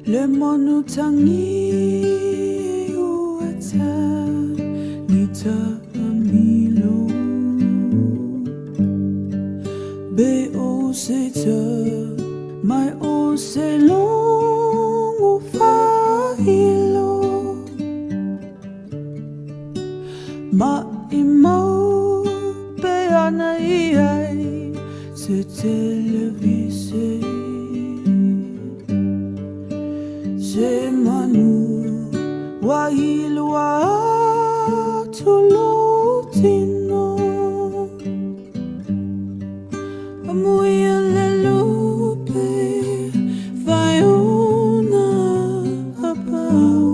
Le manu tangi uata nita amilo be o se te mai o se longo whailo ma i mau pe ana i ai se televise se manu wailua tulutino amuia le lupe vaiona apau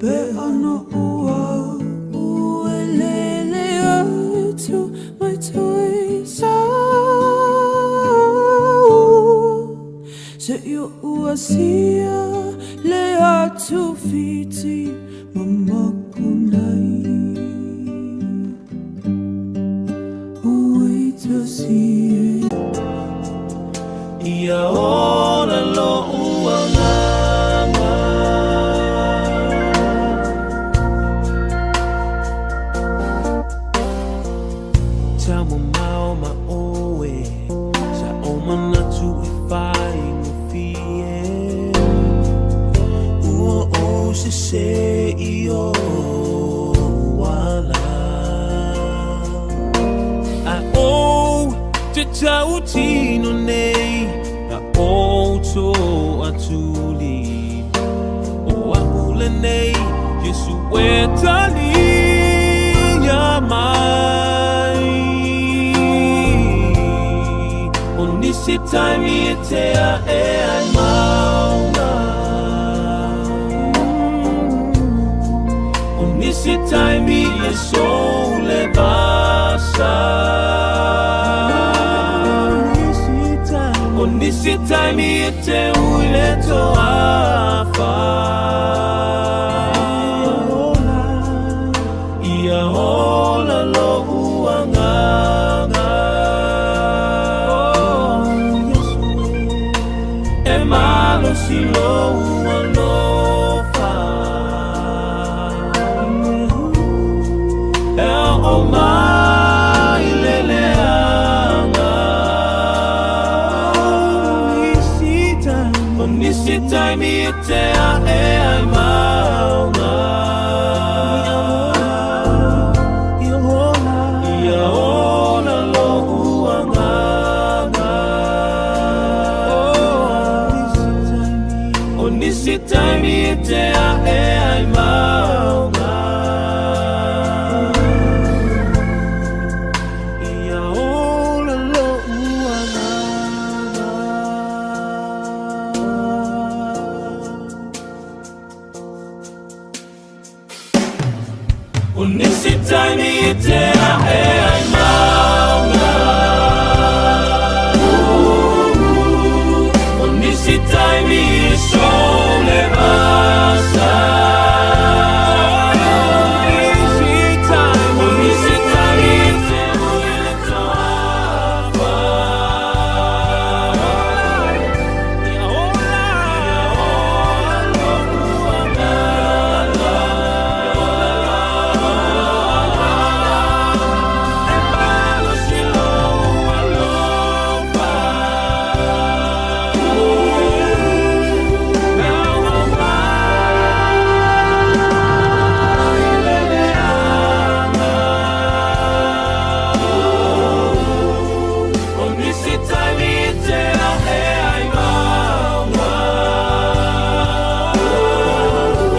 pe ana ua uelele atu mai toi sau se i ua sia le atu fiti mamakunai ui tasi Ia ola lo uanganga Tau mau ma oe Sa o manatu e whai ngo fie Ua o se se i o wala A o te tau tino nei A o tō atuli O a ule nei Yesu e tali ia mai O nisi taimi e te a e ai maunga O nisi taimi e sole vasa O nisi taimi e te uile to afa Ia ola lo uanganga E malo si lo ualofa E o mai le leanga O nisi taimi e te a e ai maunga Ia ola lo uanganga O nisi taimi e te a e ai maunga Ia ola lo uanganga O nisi taimi e te a e ai maunga O nisi taimi e sole vasa O nisi taimi e te uile to afa Ia ola, ia ola lo uanganga E malo si lo alofa E o mai le leanga O nisi taimi e te a e ai maunga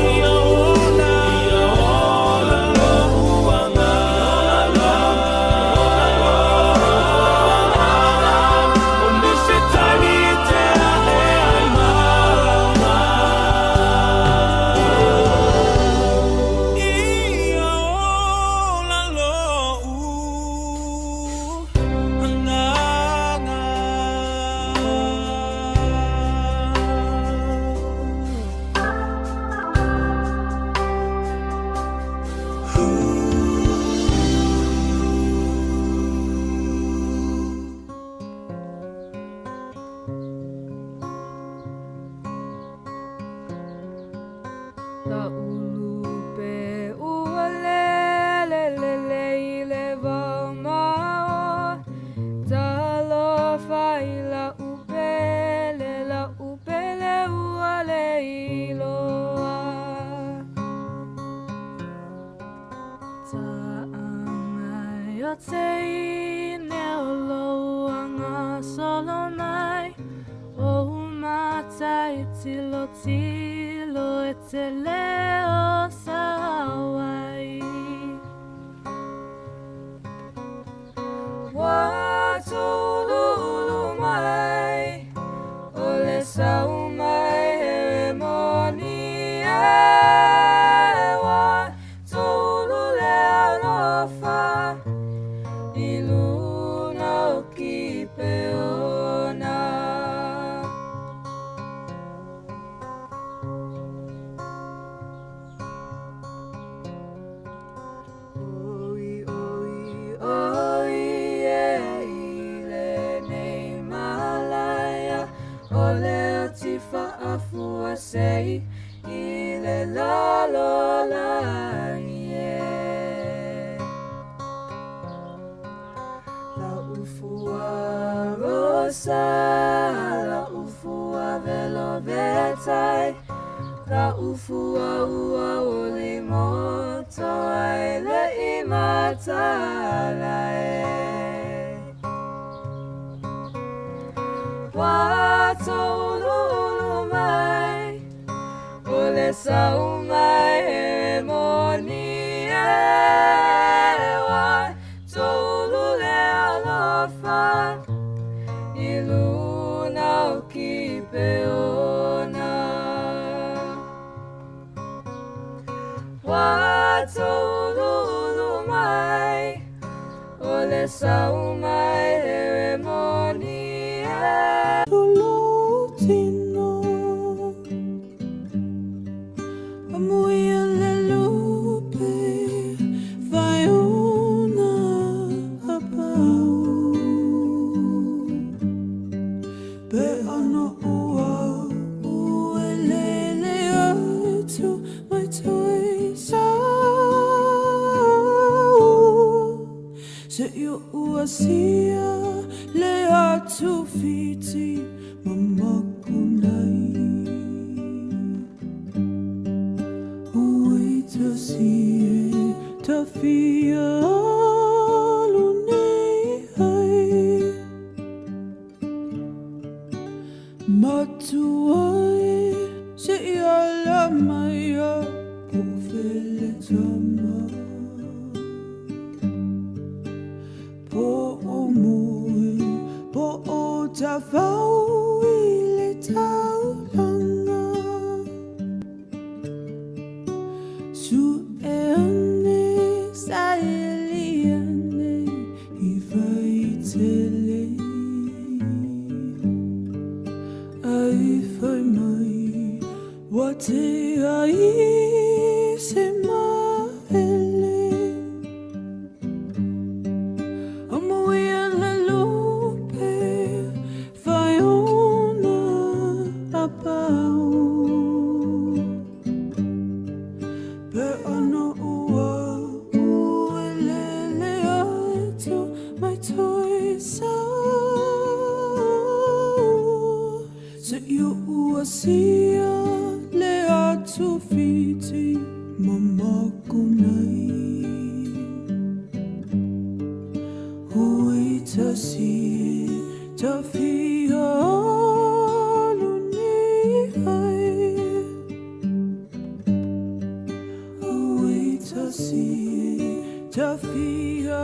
Ia ola, ia ola lo uanganga O nisi taimi e te a e ai maunga Ia ola lo uanganga. tilo tilo e te leo sawai. Wa tolu mai o le sau mai heremoni e wa tolu le alofa i luna o Kipeona. Oi, oi, oi, e i le nei malaya, o le oti faafua sei i le lalo langi e. La ufua rosa, la ufua velo vetai, la ufua ua uli moto ai le imatala e. Wa tolu mai, o le sau mai heremoni e. Wa tolu le alofa i luna o Kipeona. Wa tolu mai, o le sau mai heremoni e. Tolotino, amuia le lupe, vai ona apau. Pe ano ua uelele atu mai toi sau. Se io ua sia le atu fiti mamakunai. Ui tasi e tawhia alu nei ai. Matua e se i ala mai a po whele tama. Po o moe, po o tawhau i le taulanga. Su e ane, sa e li ane, i vai tele. Ai whai mai, wa te ai se maele. Amuia le lupe, whai ona apau. Pe ano ua uelele atu mai toi sau. Se io ua sia le atu fiti mamakunai. Ui tasi tawhia alu nei ai. Ui tasi tawhia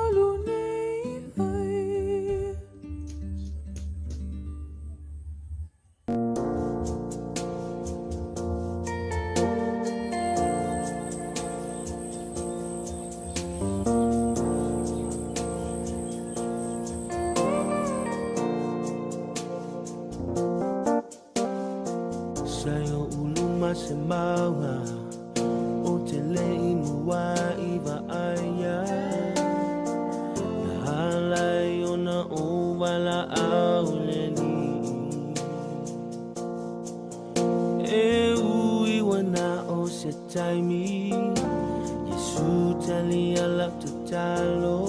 alu nei ai. Sa yo uluma se maunga o te le inua i vaaia. Na halai ona o wala au le ni. E ui wana o se taimi, Yesu tali ala te talo.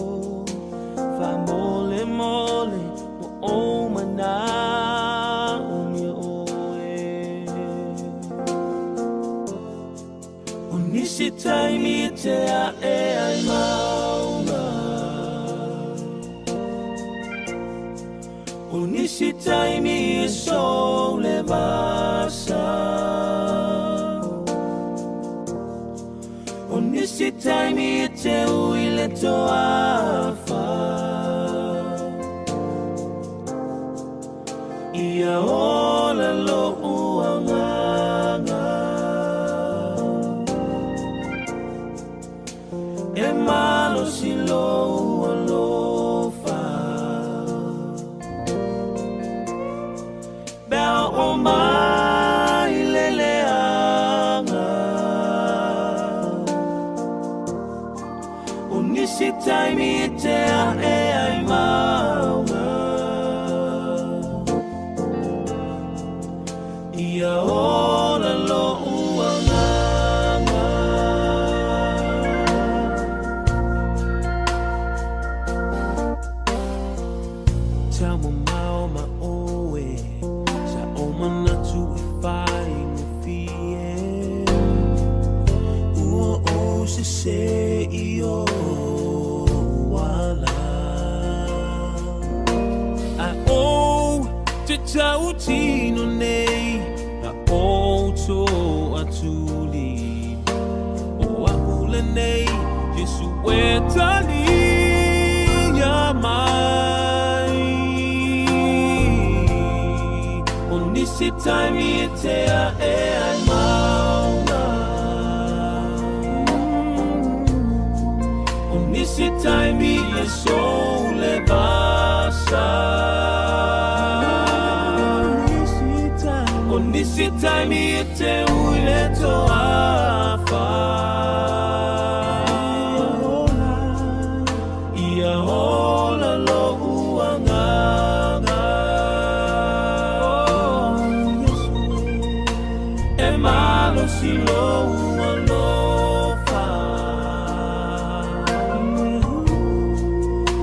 Fa mole mole mo o mana umi oe. O nisi taimi te a e ai maunga. O nisi taimi e sou le vasa. O nisi taimi e te ui le toafa. Ia ola lo uanganga. E malo si lo alofa. Bea o mai le leanga. O nisi taimi e te ae ai maunga. Ia ola lo uanganga. Tau mamao ma oe, sa o manatu e whai ngofie. Ua o se se i o wala. A o te tau tino nei, a o tō atuli. O a ule nei, Jesu e tali ia mai. O nisi taimi e te a e ai maunga. O nisi taimi e sou le vasa. O nisi taimi e te ui le toafa. Ia ola lo uanganga. E malo si lo ualofa.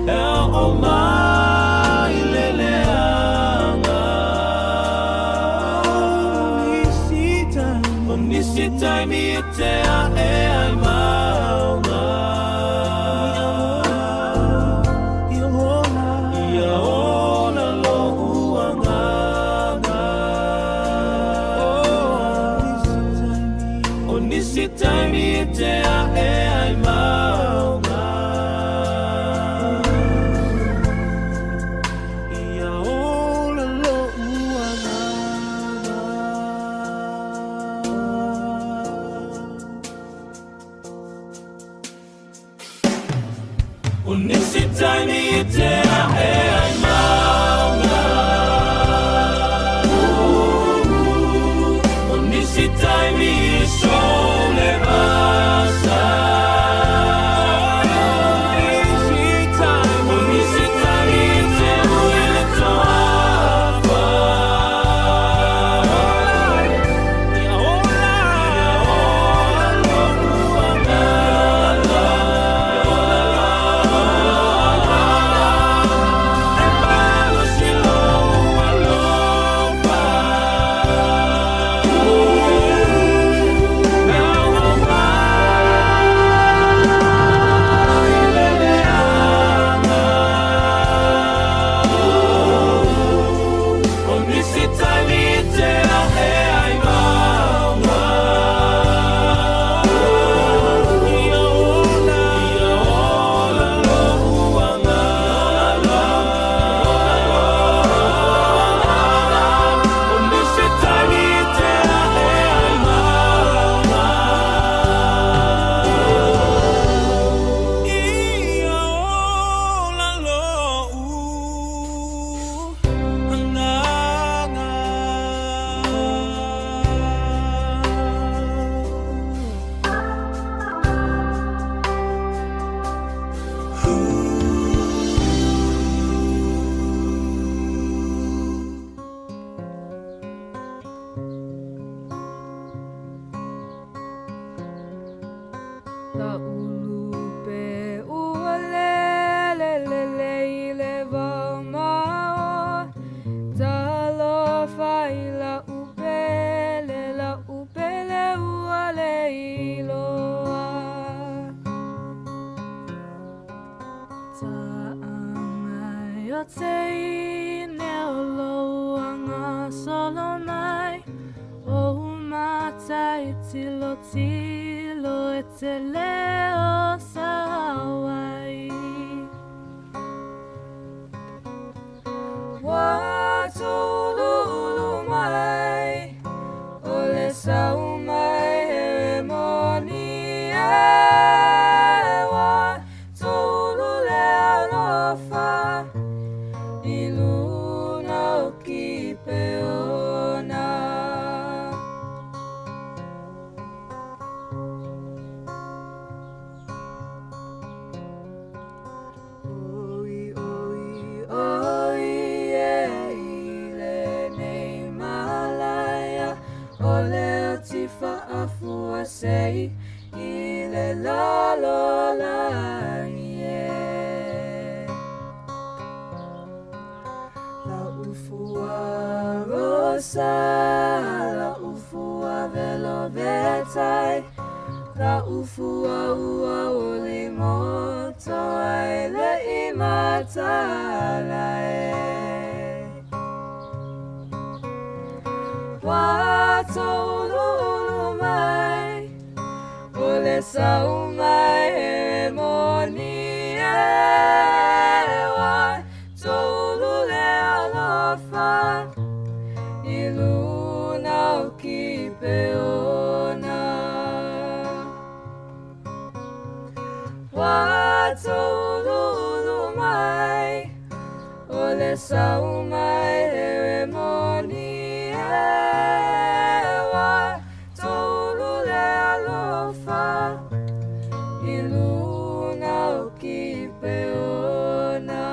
E o mai le leanga. O nisi taimi e te a e ai maunga. Ia ola lo uanganga. O nisi taimi e te a e ai maunga. Ia ola lo uanganga. Tilo tilo e te leo sawai. Wa tolu mai o le sau mai he moni e wa tolu le alofa i luna o ki peona. Oi, oi, oi, e i le nei malaya, o le o tifa afua sei, i le lalo langi e. La ufua rosa, la ufua velo vetai, la ufua ua uli moto ai le imatala e. Wa tolu mai, o le sau mai he moni e. Wa tolu le alofa, i luna o ki peona. Wa tolu mai, o le sau mai he moni e. Wa tolu le alofa, i luna o ki peona.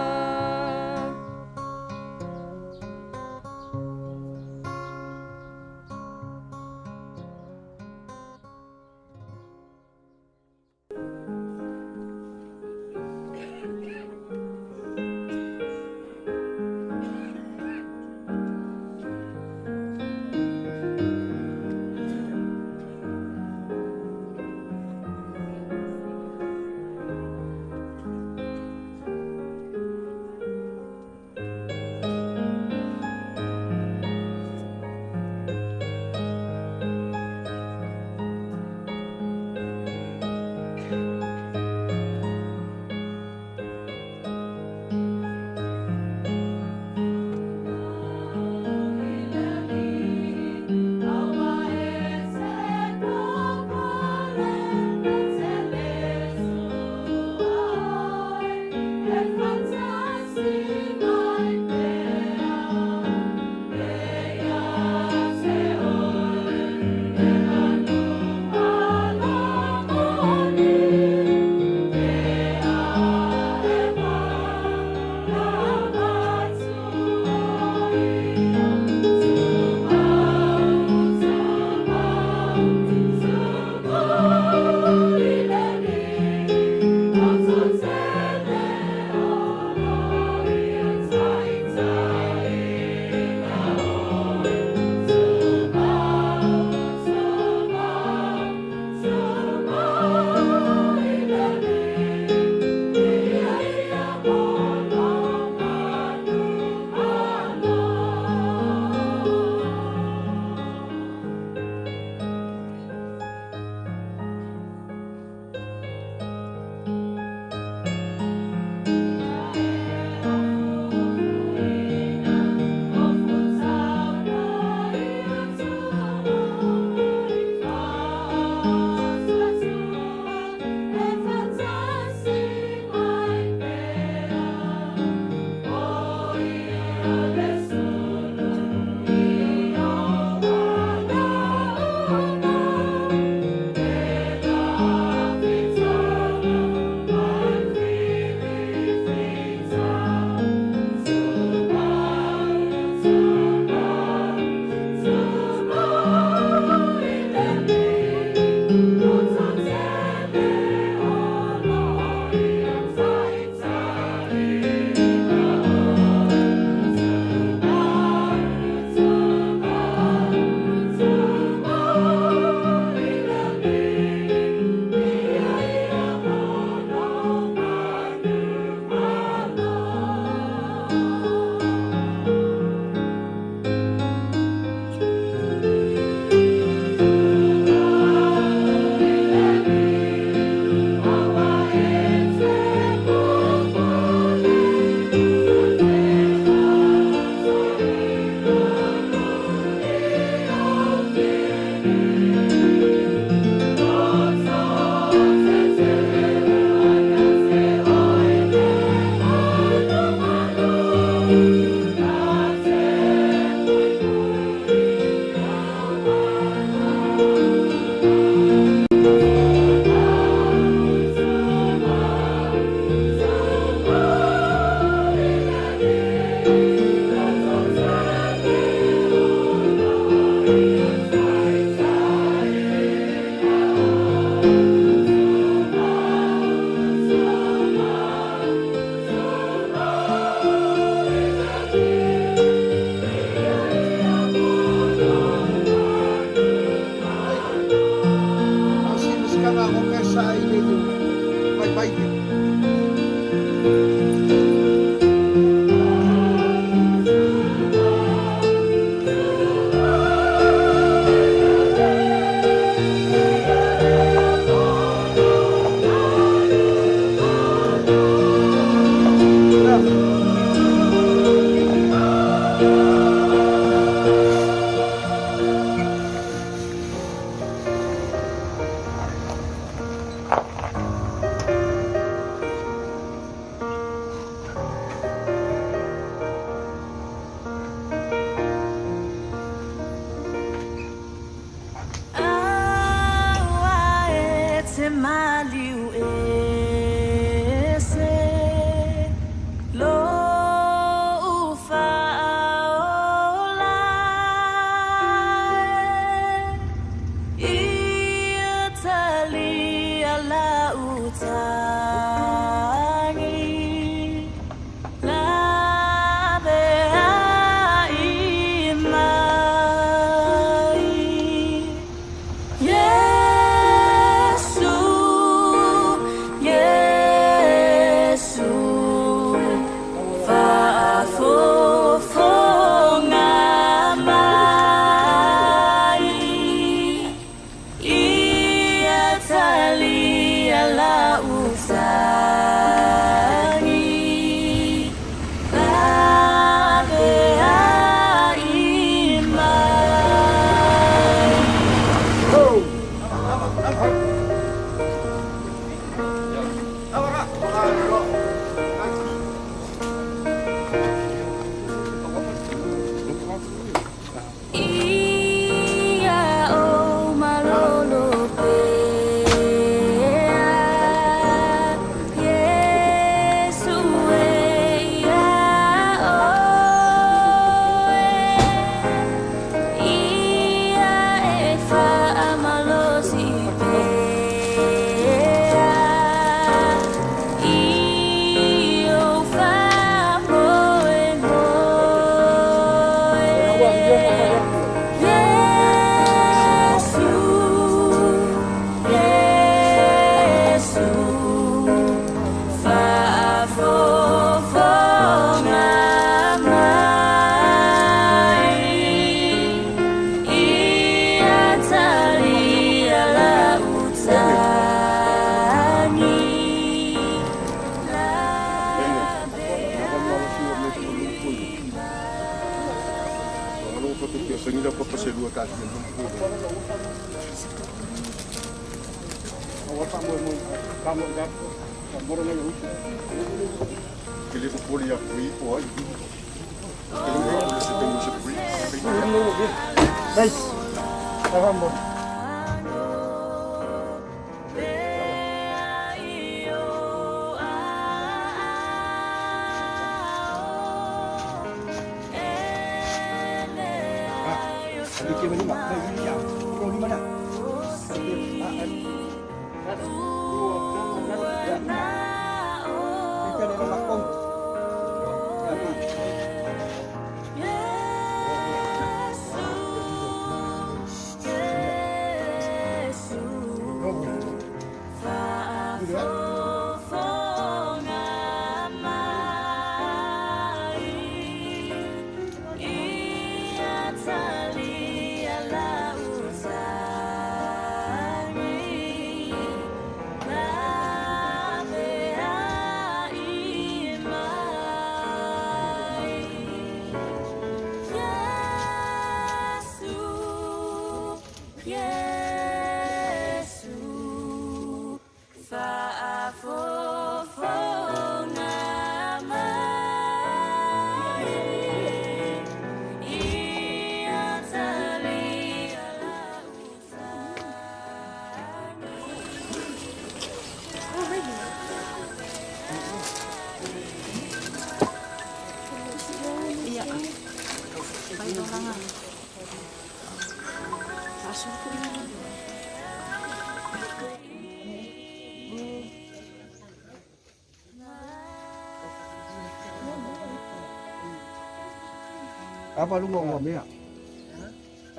Apa lu ngomong mea?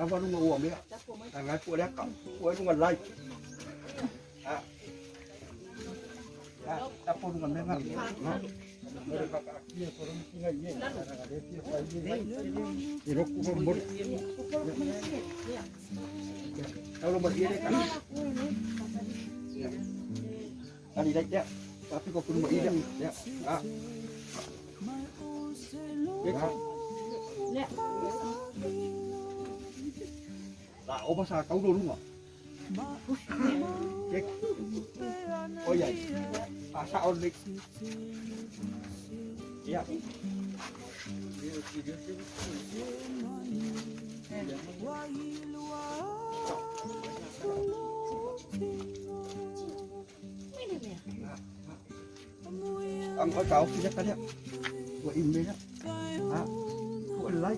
Apa lu ngomong mea? Ngai pu lek kau, pu lu ngai lai. Ah. Ah, apa lu ngai mea? Tapi kau perlu ya. Ah. 嗱，我把39個窿啊！我人八十力，呀！ăn có cháu thì chắc cái của im đấy đó, à, của lấy.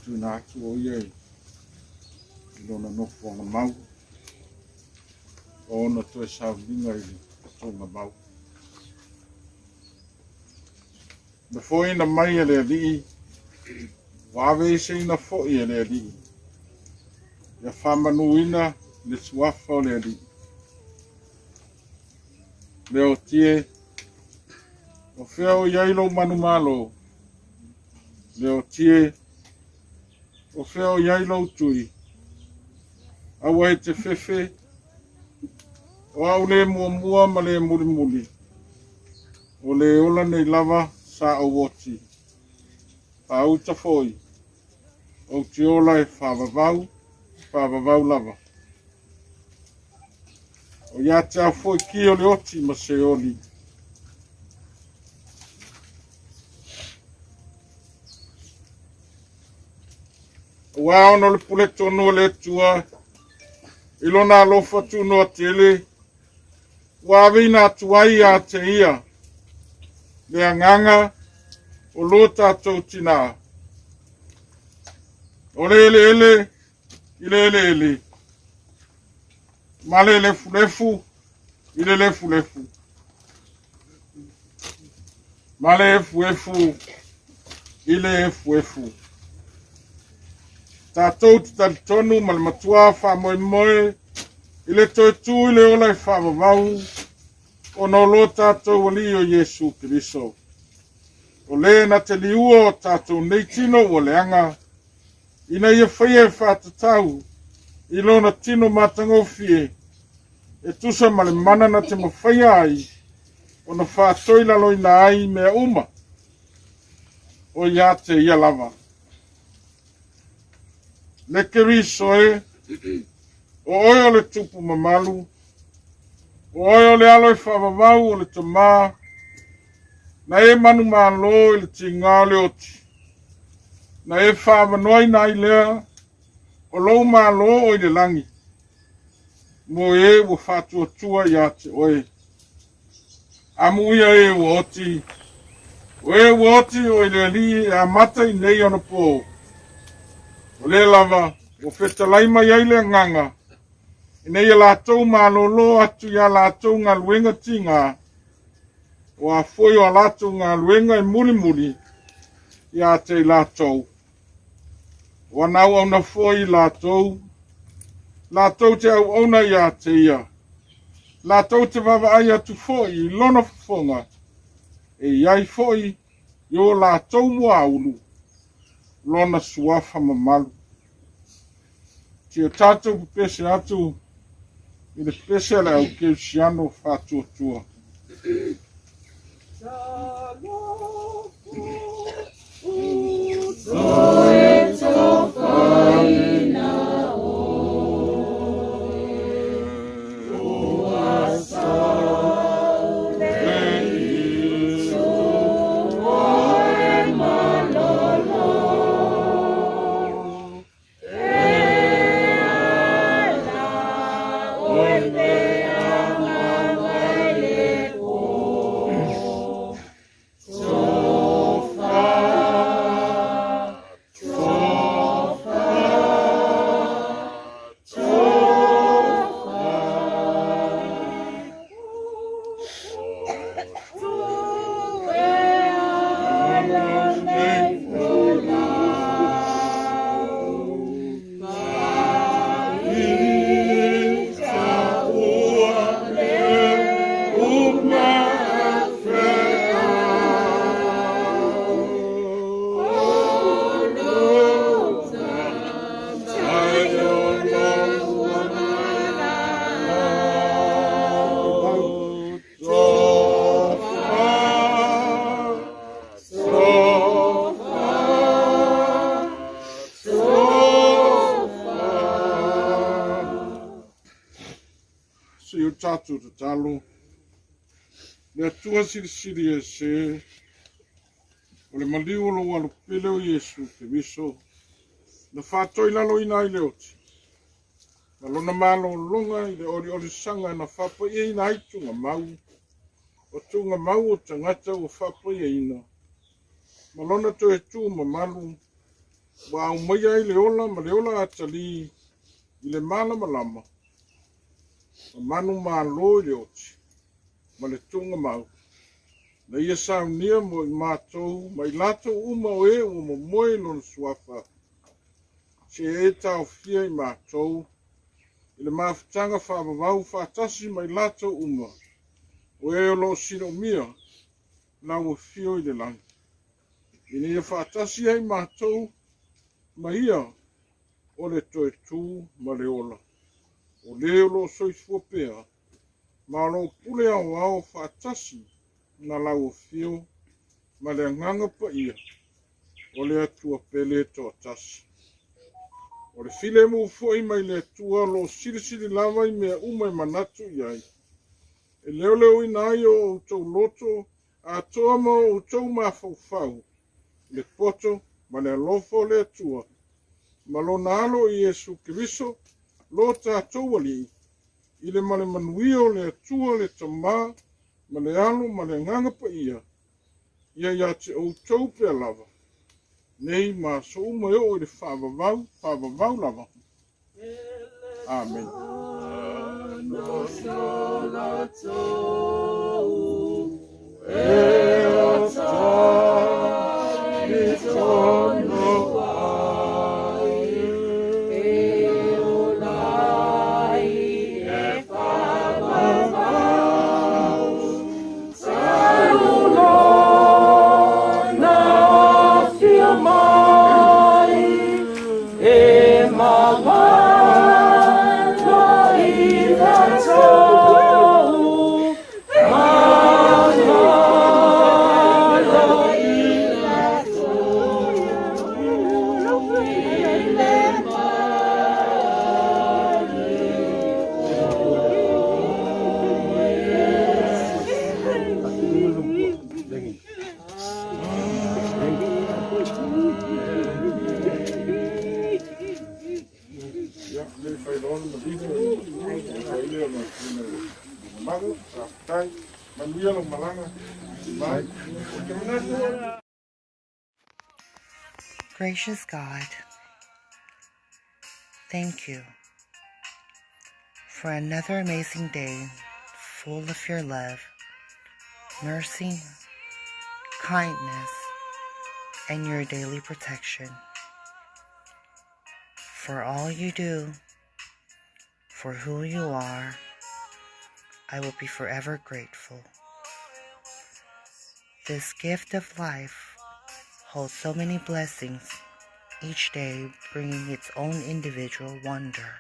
Tuna atu o ia i lona nofoanga mau o ona toe sauniga i le toga mau. Na foʻiina mai e le Alii, ua aveeseina foʻi e le Alii, ia faamanuina le suafa o le Alii. Leotie, o fea o iai lou manumalo, Leotie, o fea o iai lou tui, aua e te fefe, o au le muamua ma le mulimuli, o le ola nei lava sa ou oti, faauta foi, ou te ola e faavavau, faavavau lava. O ia te au foi ki o le oti ma Seoli. Aua ona o le pule tonu o le Atua i lona alofa tunoa tele, ua aveina atu ai ia te ia le agaga o lo tatou tinā. O le eleele i le eleele, ma le lefulefu i le lefulefu, ma le efuefu i le efuefu. Tatou te talitonu ma le matuā faamoemoe i le toe tū i le ola e faavavau ona o lo tatou Alii o Iesu Keriso. O le na te liua o tatou nei tino ua leaga, ina ia faia e faatatau i lona tino matagofie e tusa ma le mana na te mafaia ai ona faatoilaloina ai mea uma o ia te ia lava. Le Keriso e, o oe o le tupu mamalu, o oe o le alo e faavavau o le tamā, na e manumalo i le tigā o le oti, na e faavanoaina ai lea o lou malo o i le lagi, mo e ua faatuatua ia te oe. Amuia e ua oti, o e ua oti o i le Alii e amata i nei ona pō. O lea lava ua fetalai mai ai le agaga, ina ia latou malōlō atu i a latou galuega tigā, o a foi o a latou galuega e mulimuli ia te i latou. O ana auauna foi i latou, latou te auauna ia te ia, latou te vaavaai atu foi i lona fofoga, e i ai foi i o latou muaulu lona suafa mamalu. Tia tatou pepese atu i le pese a le au kerisiano faatuatua. Se o tatou tatalo, le Atua silisili ese, o le maliu o lou alopele o Iesu Keriso, na faatoilaloina ai le oti, ma lona malologa i le oliolisaga na faapaiaina ai tugamau, o tugamau o tagata ua faapaiaina, ma lona toe tu mamalu, ua aumaia ai le ola ma le ola atalī i le malamalama, ma manumalo i le oti, ma le tugamau, na ia saunia mo i matou ma i latou uma o e ua momoe i lona suafa, se e taofia i matou i le mafutaga faavavau faatasi ma i latou uma o e o lo o sinomia lau afio i le lagi, ina ia faatasi ai matou ma ia o le toe tu ma le ola, o le o lo o soifua pea ma o lo o pule aoao faatasi na lau afio ma le agaga paia o le Atua pele toatasi. O le filemu foi mai le Atua o lo o silisili lava i mea uma e manatu i ai, e leoleoina ai o outou loto atoa ma o outou mafaufau, le poto ma le alofa o le Atua, ma lona alo Iesu Keriso, lo tatou Alii, i le ma le manuia o le Atua le Tamā, ma le Alo ma le Agaga Paia, ia ia te outou pea lava, nei ma aso uma e oo i le faavavau, faavavau lava. Amene. Ia, le failoa le maligi o ile o mamalu, faafetai, manuia lau malaga mai. Ou te manatu Gracious God, thank you for another amazing day full of your love, mercy, kindness, and your daily protection. For all you do, for who you are, I will be forever grateful. This gift of life holds so many blessings, each day bringing its own individual wonder.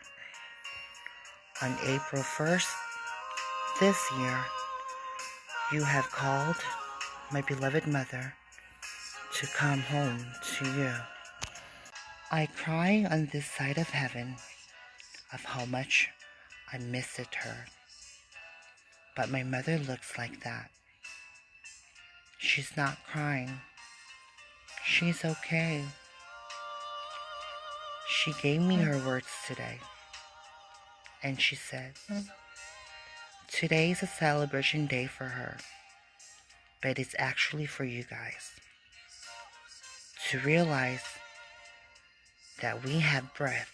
On April 1st this year, you have called my beloved mother to come home to you. I cry on this side of heaven of how much I missed her. But my mother looks like that. She's not crying. She's okay. She gave me her words today. And she said, today's a celebration day for her, but it's actually for you guys to realize that we have breath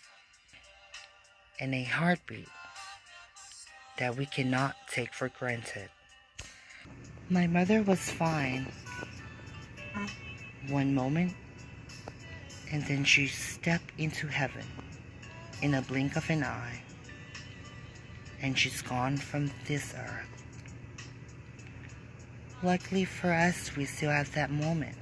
and a heartbeat that we cannot take for granted. My mother was fine one moment, and then she stepped into heaven in a blink of an eye, and she's gone from this earth. Luckily for us, we still have that moment.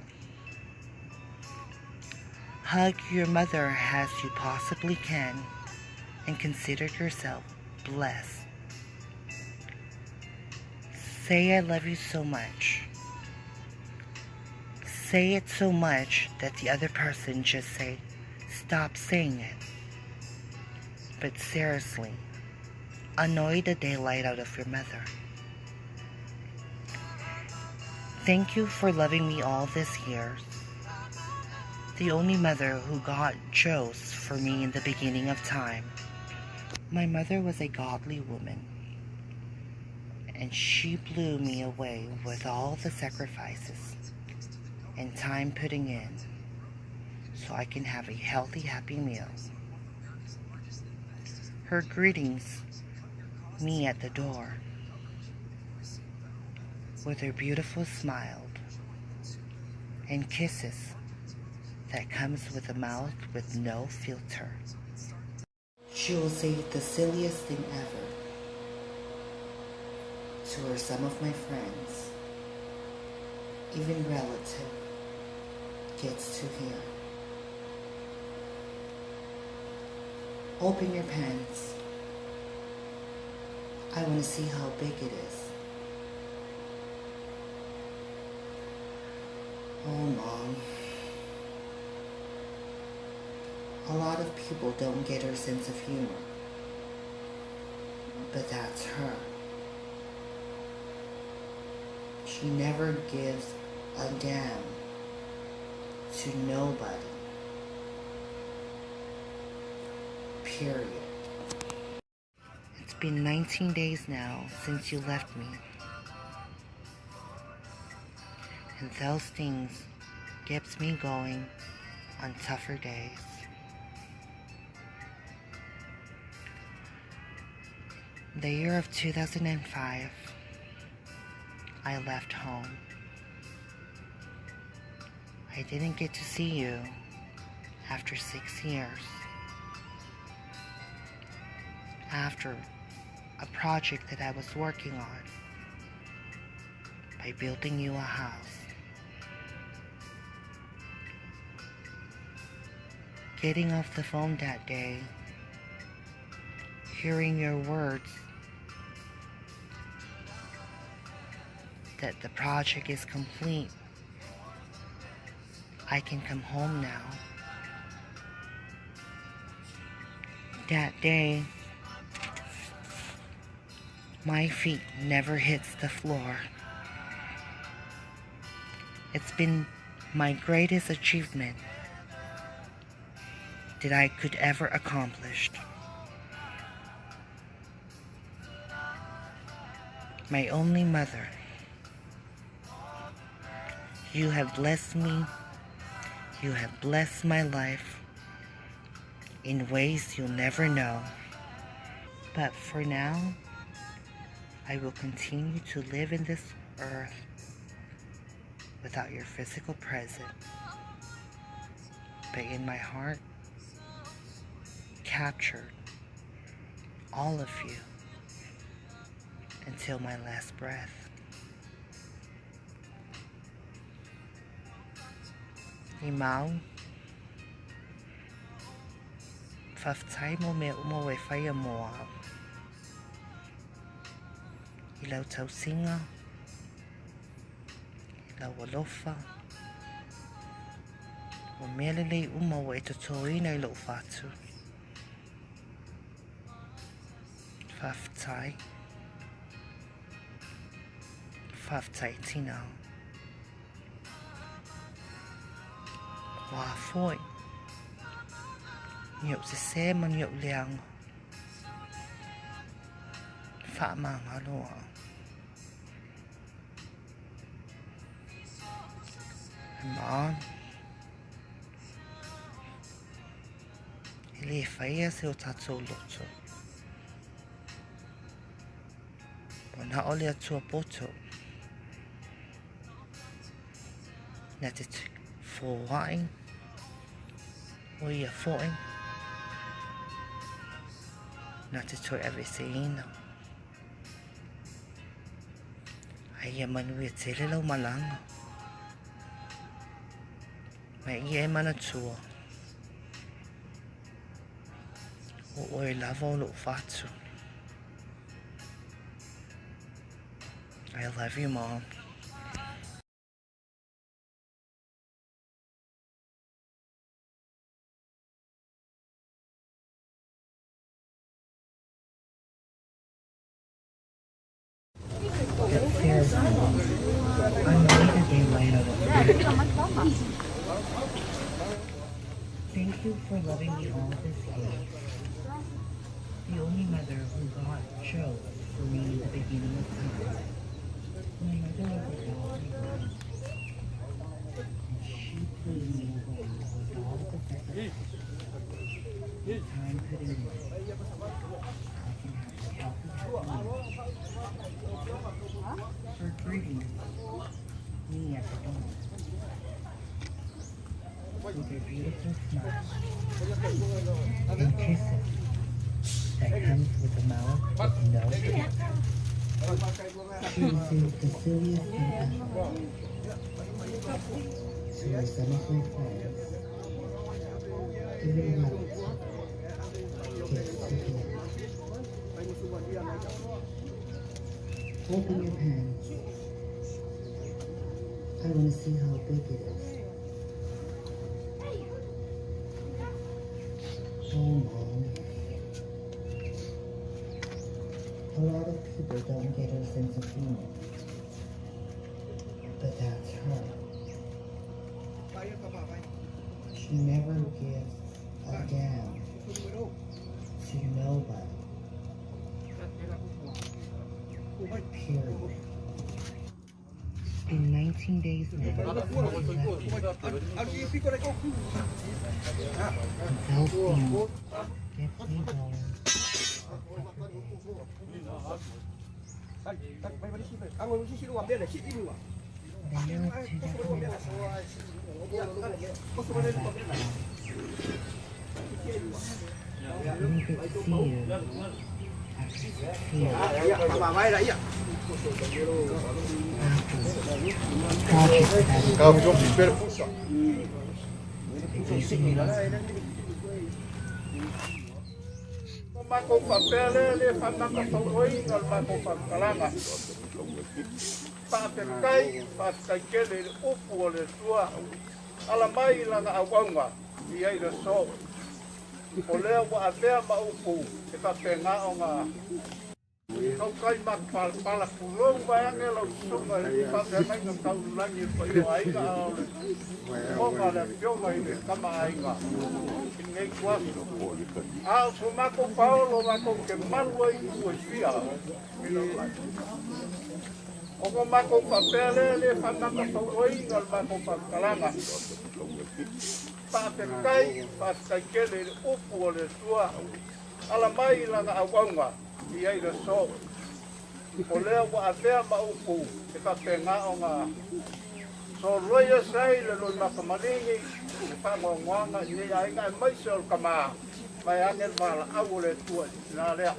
Hug your mother as you possibly can and consider yourself blessed. Say I love you so much. Say it so much that the other person just say, stop saying it. But seriously, annoy the daylight out of your mother. Thank you for loving me all these years. The only mother who God chose for me in the beginning of time. My mother was a godly woman, and she blew me away with all the sacrifices and time putting in so I can have a healthy, happy meal. Her greetings me at the door with her beautiful smile and kisses that comes with a mouth with no filter. She will say the silliest thing ever to her some of my friends, even relative, gets to hear. Open your pants. I want to see how big it is. Oh, Mom. A lot of people don't get her sense of humor, but that's her. She never gives a damn to nobody. Period. It's been 19 days now since you left me. And those things gets me going on tougher days. The year of 2005, I left home. I didn't get to see you after 6 years. After a project that I was working on by building you a house. Getting off the phone that day, hearing your words that the project is complete, I can come home now. That day, my feet never hits the floor. It's been my greatest achievement that I could ever accomplish. My only mother, you have blessed me. You have blessed my life in ways you'll never know. But for now, I will continue to live in this earth without your physical presence. But in my heart, captured all of you until my last breath. Imau, faafetai mo mea uma ua e faia mo au. I lau tausiga, i lau alofa, o mea lelei uma ua e totoina i lou fatu. Faafetai. Faafetai tina. Wā foi. Ni au sese ma ni au leaga. Whaamangaloa. And Mom, e le whaia se o tātou loto. O nā ole atua poto. Nā te fōai, o ia fōi, nā te toi aveseina. Ai ia manu e tele lau malanga. Mai ia e manatua. O oe lava o lou fatu. I love you, Mom. But seriously, I'm the daylight out of the. Thank you for loving me all this years. The only mother who God chose for me in the beginning of time. My mother was a godly woman, and she blew me away with all the sacrifices time put in. I can have a healthy, happy marriage. For greeting me at the door with her beautiful smile and kisses that comes with a mouth with no filter. She received the silliest thing ever. So are some of my friends, even relatives, gifts to give. Open your pants. I want to see how big it is. Hi, Mom. A lot of people don't get her sense of humor, but that's her. She never gives a damn to nobody. Period. It's been 19 days now since you left me. And those things gets me going on tougher days. But I know it's too detrimental. I didn't get to see you after 6 years. After project that is O makou faapea lea le faamakafauoina o le makou faamatalaga. Faafetai, faafetai tele i le upu o le Atua ala mai i lana auauna i ai le aso. O lea ua avea ma upu e faapena ona tautai matapalapala pulou vaeane lau susuga i le faafeagaiga taulagi i le paia o aiga a o le fofoga le afioga i le tama aiga i lenei tuaso. A o so matou paolo matou te malu ai i tua i fia i lau lagi. O ko matou faapea lea le faamakafauoina o le matou faamatalaga. Faafetai, faafetai tele i le upu o le Atua ala mai i lana auauna i ai le aso. O lea ua avea ma upu e faapena ona soloia ese ai le loimatamaligi le faanoanoaga i lenei aiga aemaise o le tamā vaeane le valaau o le Atua i le tina lea.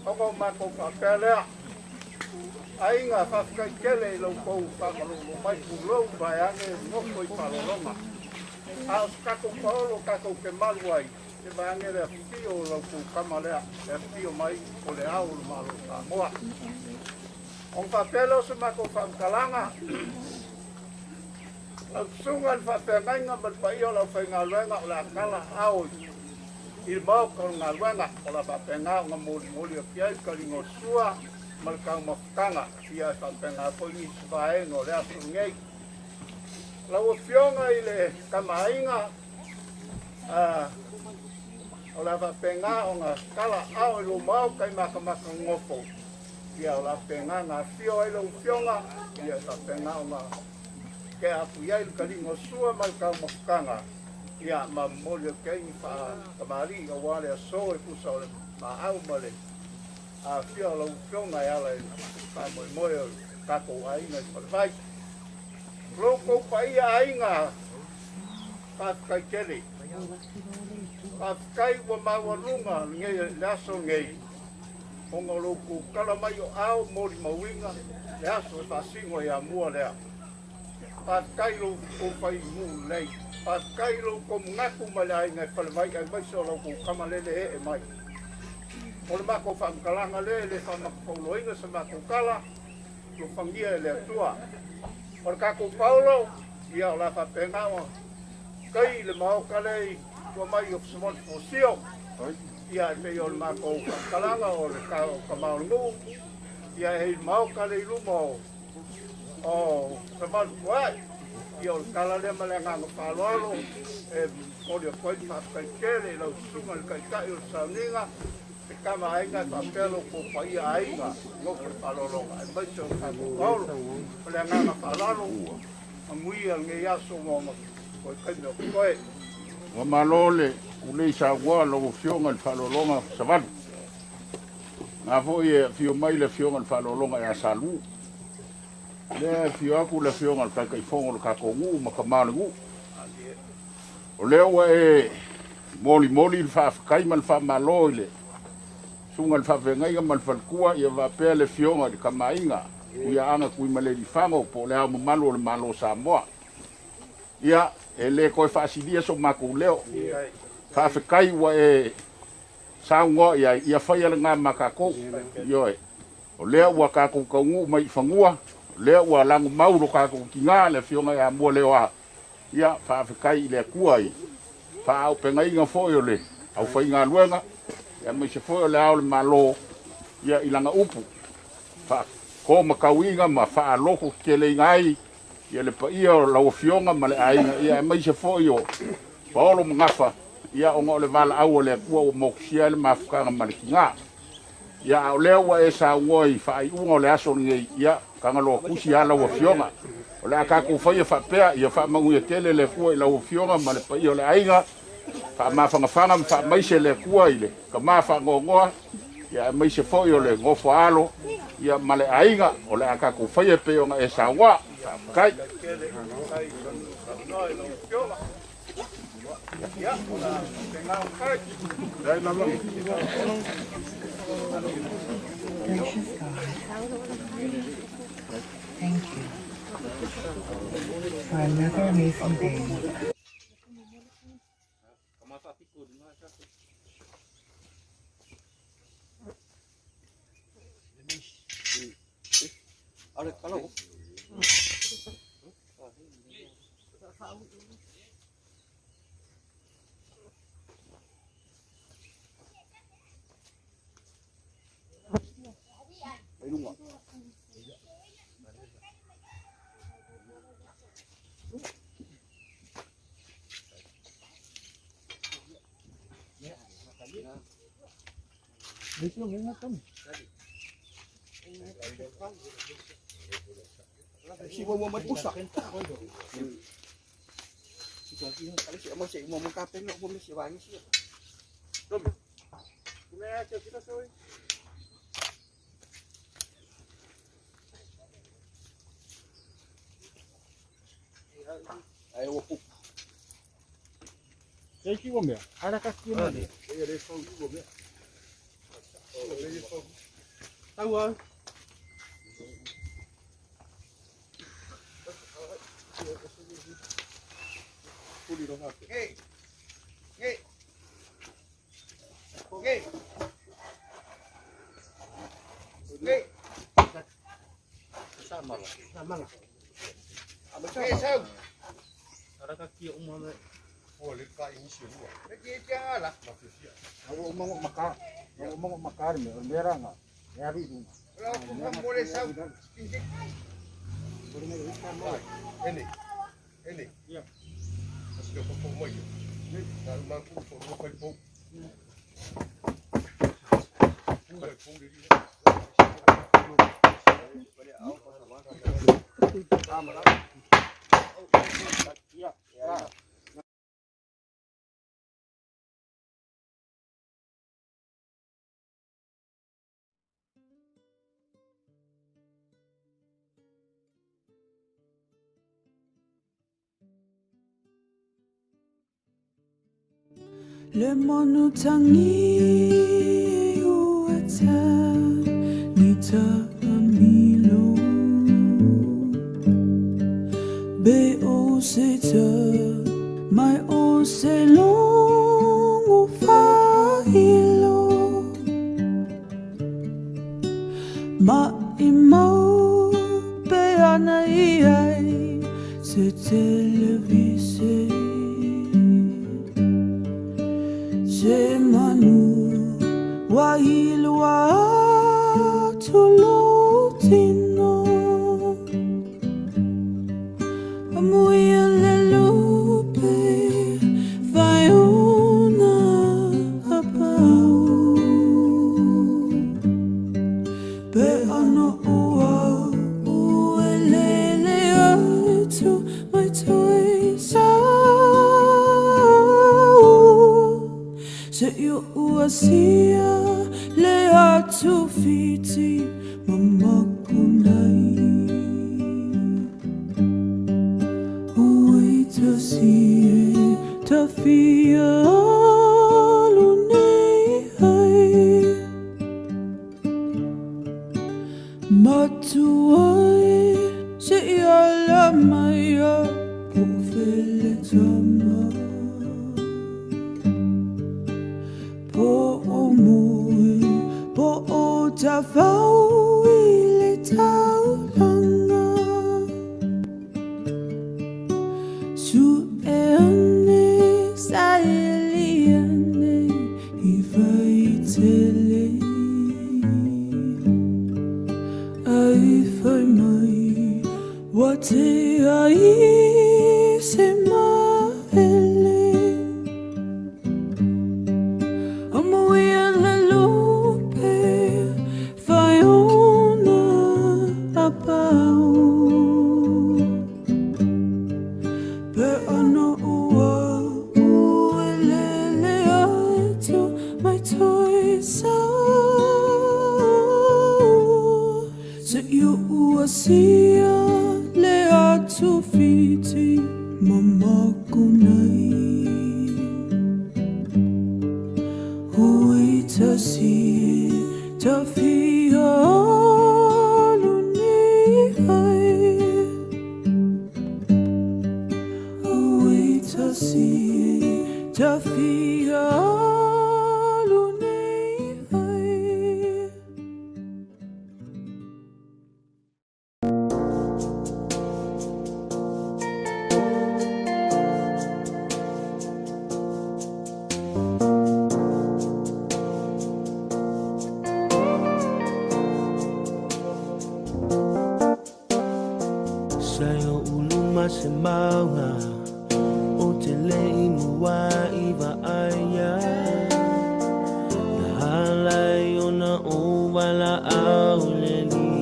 Ona o matou faapea lea, aiga faafetai tele i lo outou faamalulu mai pulou vaeane nofo i faalologa. A o se tatou paolo tatou te malu ai e vaeane le afifio o lau kama lea e afifio mai o le ao o le Malo o Samoa. Ona faapea lea o se matou faamatalaga, lau susuga i le faafeagaiga ma le paia o le aufaigaluega o le a tala ao i le maota o le galuega o le a faapena ona molimoli atu ai le taliga o le sua ma le taumafataga ia e faapena foi nisi vaega o le aso lenei. Lau afioga i le tamaaiga o le a faapena ona tala ao i lou maota i matamata nofo ia o le a faapena ona afio ai lau afioga ia e faapena ona tea atu i ai le taliga o sua ma le taumafataga ia ma momoli atu ai ni faatamalii aua le aso e tusa o le maau ma le afia o lau afioga e ala i le faamoemoe o le tatou aiga i Falevai. Lo kou paia aiga, faafetai tele. Faafetai ua maualuga lenei le aso nei ona o lou kukala mai o ao molimauina le aso e faasino ia mua lea. Faafetai lou kou fai mu lelei. Faafetai lou kou manatu mai le aiga e Falevai aemaise o lau kou kama lele ee mai. O le matou faamatalaga lea le faamakafauloina se matou tala lofagia e le Atua. O le tatou paolo ia o le a faapena ona kai le maota lea i tua mai o Fesavali Fosio. Ia e pei o le matou faamatalaga o le tama o le nuu ia e i le maota lea i luma o Savali Fua'i. Ia o le tala lea ma le agaga faaaloalo e momoli atu ai le faafetai tele i lau susuga i le taitai o le sauniga le tama aiga e faapea lou kou paia aiga nofo le faaaloaloga aemaise o le tatou paolo. O le agaga faaaloalo amuia lenei aso ma ona toe taimi o totoe. Ua malo le ulei saunoa lau afioga i le faaaloaloga Savalu. Na foi e afio mai le afioga i le faaaloaloga ia Salu. Lea e afio atu le afioga i le Taitaifono o le tatou nuu ma tama o le nuu. O lea ua e molimoli le faafetai ma le faamalo i le susuga i le faafeagaiga ma le faletua ia faapea le afioga i le tamaaiga Tuiaana Tuimalealiifano po o le Ao Mamalu o le Malo o Samoa. Ia, e le toe faasilia so matou leo. Faafetai ua e saunoa i ai, ia faia lena ma tatou. Ioe. O lea ua tatou taunuu mai i fanua, o lea ua lagomau lo tatou tina le afioga ia Mua Leoa. Ia, faafetai i le Atua i Faaupegaiga foi o le aufaigaluega aemaise foi o le ao o le Malo ia i laga upu faakomakauiga ma faalofo teleiga ai ia le paia o lau afioga ma le aiga ia aemaise foi o Paolo ma Gafa ia ona o le valaau a le Atua ua motusia ai le mafutaga ma le tiga. Ia a o lea ua e saunoa i faaiuga o le aso lenei ia Tagaloa tusi lava lau afioga. O le a tatou faia faapea ia faamanuia tele le Atua i lau afioga ma le paia o le aiga, faamafagafaga ma faamaise le Atua i le tama faanoanoa ia aemaise foi o le nofo a alo ia ma le aiga. O le a tatou faia pei ona e saunoa. Faafetai. Gracious God, thank you for another amazing day. Si mo mo pusak. Si mo si mo mo kape no mo si wangi si. Ai o pu. Ei ki mea. Ara ka ki mea. Taua. Le manu tangi uata ni ta amilo be o se ta mai o se longo fa ilo ma i mau pe ana i ai se televise se manu wa ilua tulutino amuia le lupe vaiuna apau pe ano ua uelele atu mai toi sau se io uasia le atu fiti mamakunai ui tasie tafia alunei ai matuai se ia la maia pofele tama po o mui po o tafau i le taulanga su e ane sa Se i ua sia le atu fiti mamako nei. Ui tasi tafia alu nei ai. Ui tasi tafia alu nei ai. Sa o uluma se maunga o te lei mua i vaaia. Na halai ona o wala au le li.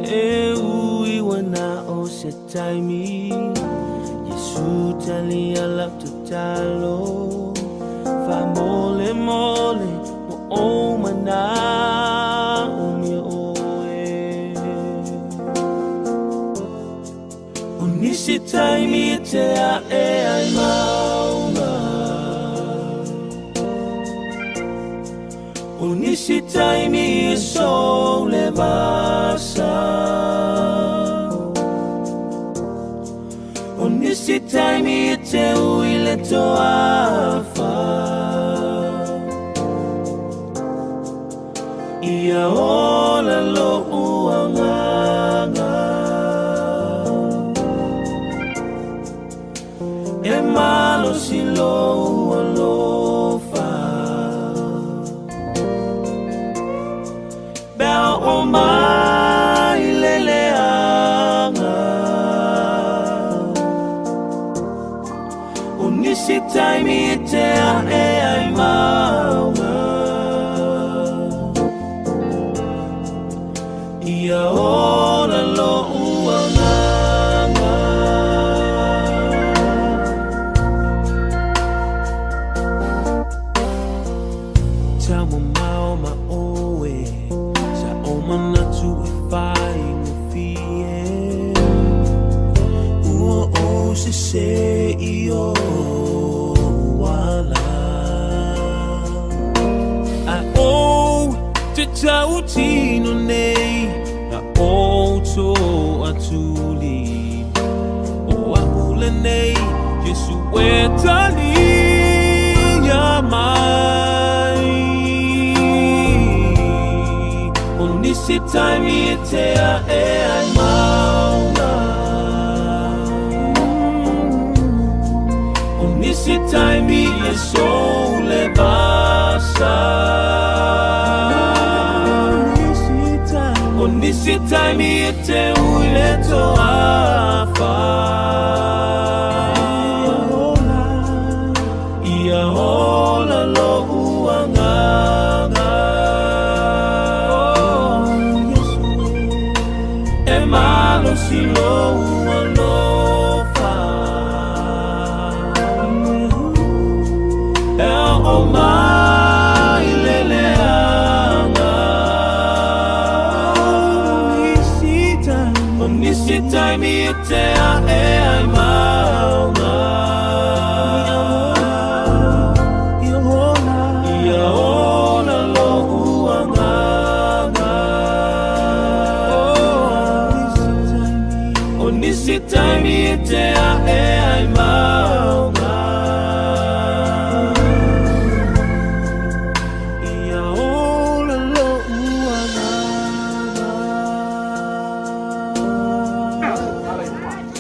E ui wana o se taimi, Yesu tali ala tatalo. Fa mole mole mo o mana o mi oe. O nisi taimi e te a e ai maunga. O nisi taimi e so le vasa. O nisi taimi e te ui le toafa. Ia ola lo uanganga. E malo si lo alofa. Bea o mai leleanga. O nisi taimi e te a e ai maunga. Ia ola lo uanganga. Tau mau ma oe, sa o manatu e whai ngō fie. Ua o se se i o wala. A o te tau tino nei, na o tō atuli. O a ule nei, Jesu e tali ia mai. O nisi taimi e te a e ai maunga. O nisi taimi e so le vasa. O nisi taimi e te ui le toafa. Ia ola lo uanganga. E malo si lo ualofa. E o mai leleanga. O nisi taimi e te a e ai maunga. Ia ola lo uanganga. O nisi taimi e te a e ai maunga. Ia ola lo uanganga.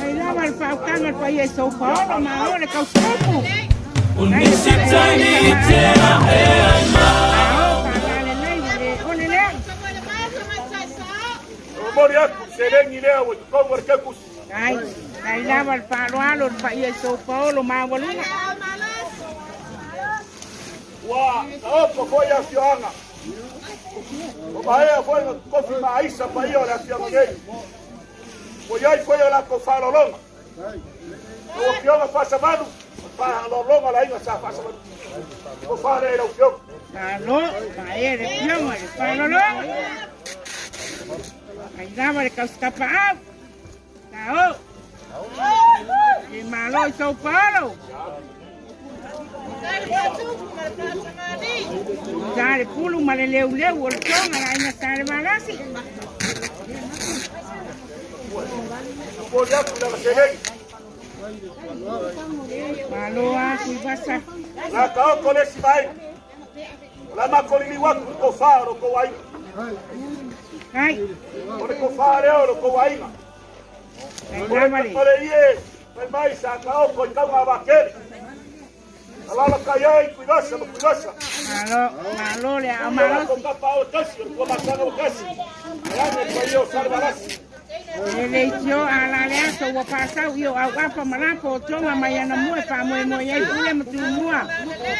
Ai lava le whaukanga le whai e sōpaolo ma o le kausopu. O nisi taimi e te a e ai maunga. Mori aku selengi lea ua tukou le kekusi. Ai, ai lava le whaaloalo le whai e sōpaolo ma walunga. Ua taopo foi afioaga. O maea foi na kofi maaisa paia o le afioaga nei. Ua iai foi o latou faalologa. O afioga faasamanu, faalologa le aiga sa faasamanu. O faalea i lau afioga. Malo, pae le fioga i le faalologa. Ai lava le tausikapaau. Tao. E malo i tou paolo. Sa le pulu ma le leuleu o le toga la aiga sa le valasi. Malo a Tuivasa. La ka o le si mai. La ma ko li wa ko fa ro ko ai. Ai. O le ko fa le o ko ai. O le ie, mai mai sa ka o ko ka nga va ke. Ala ka ia Tuivasa, Tuivasa. Malo, malo le a malo. Ko ka pa o kasi, ko ma sa o kasi. Ya me ko io salvarás. E le tio a la le aso ua pasau i o au apa malapo o tonga mai ana mua pa moe moe ai pule ma tumua.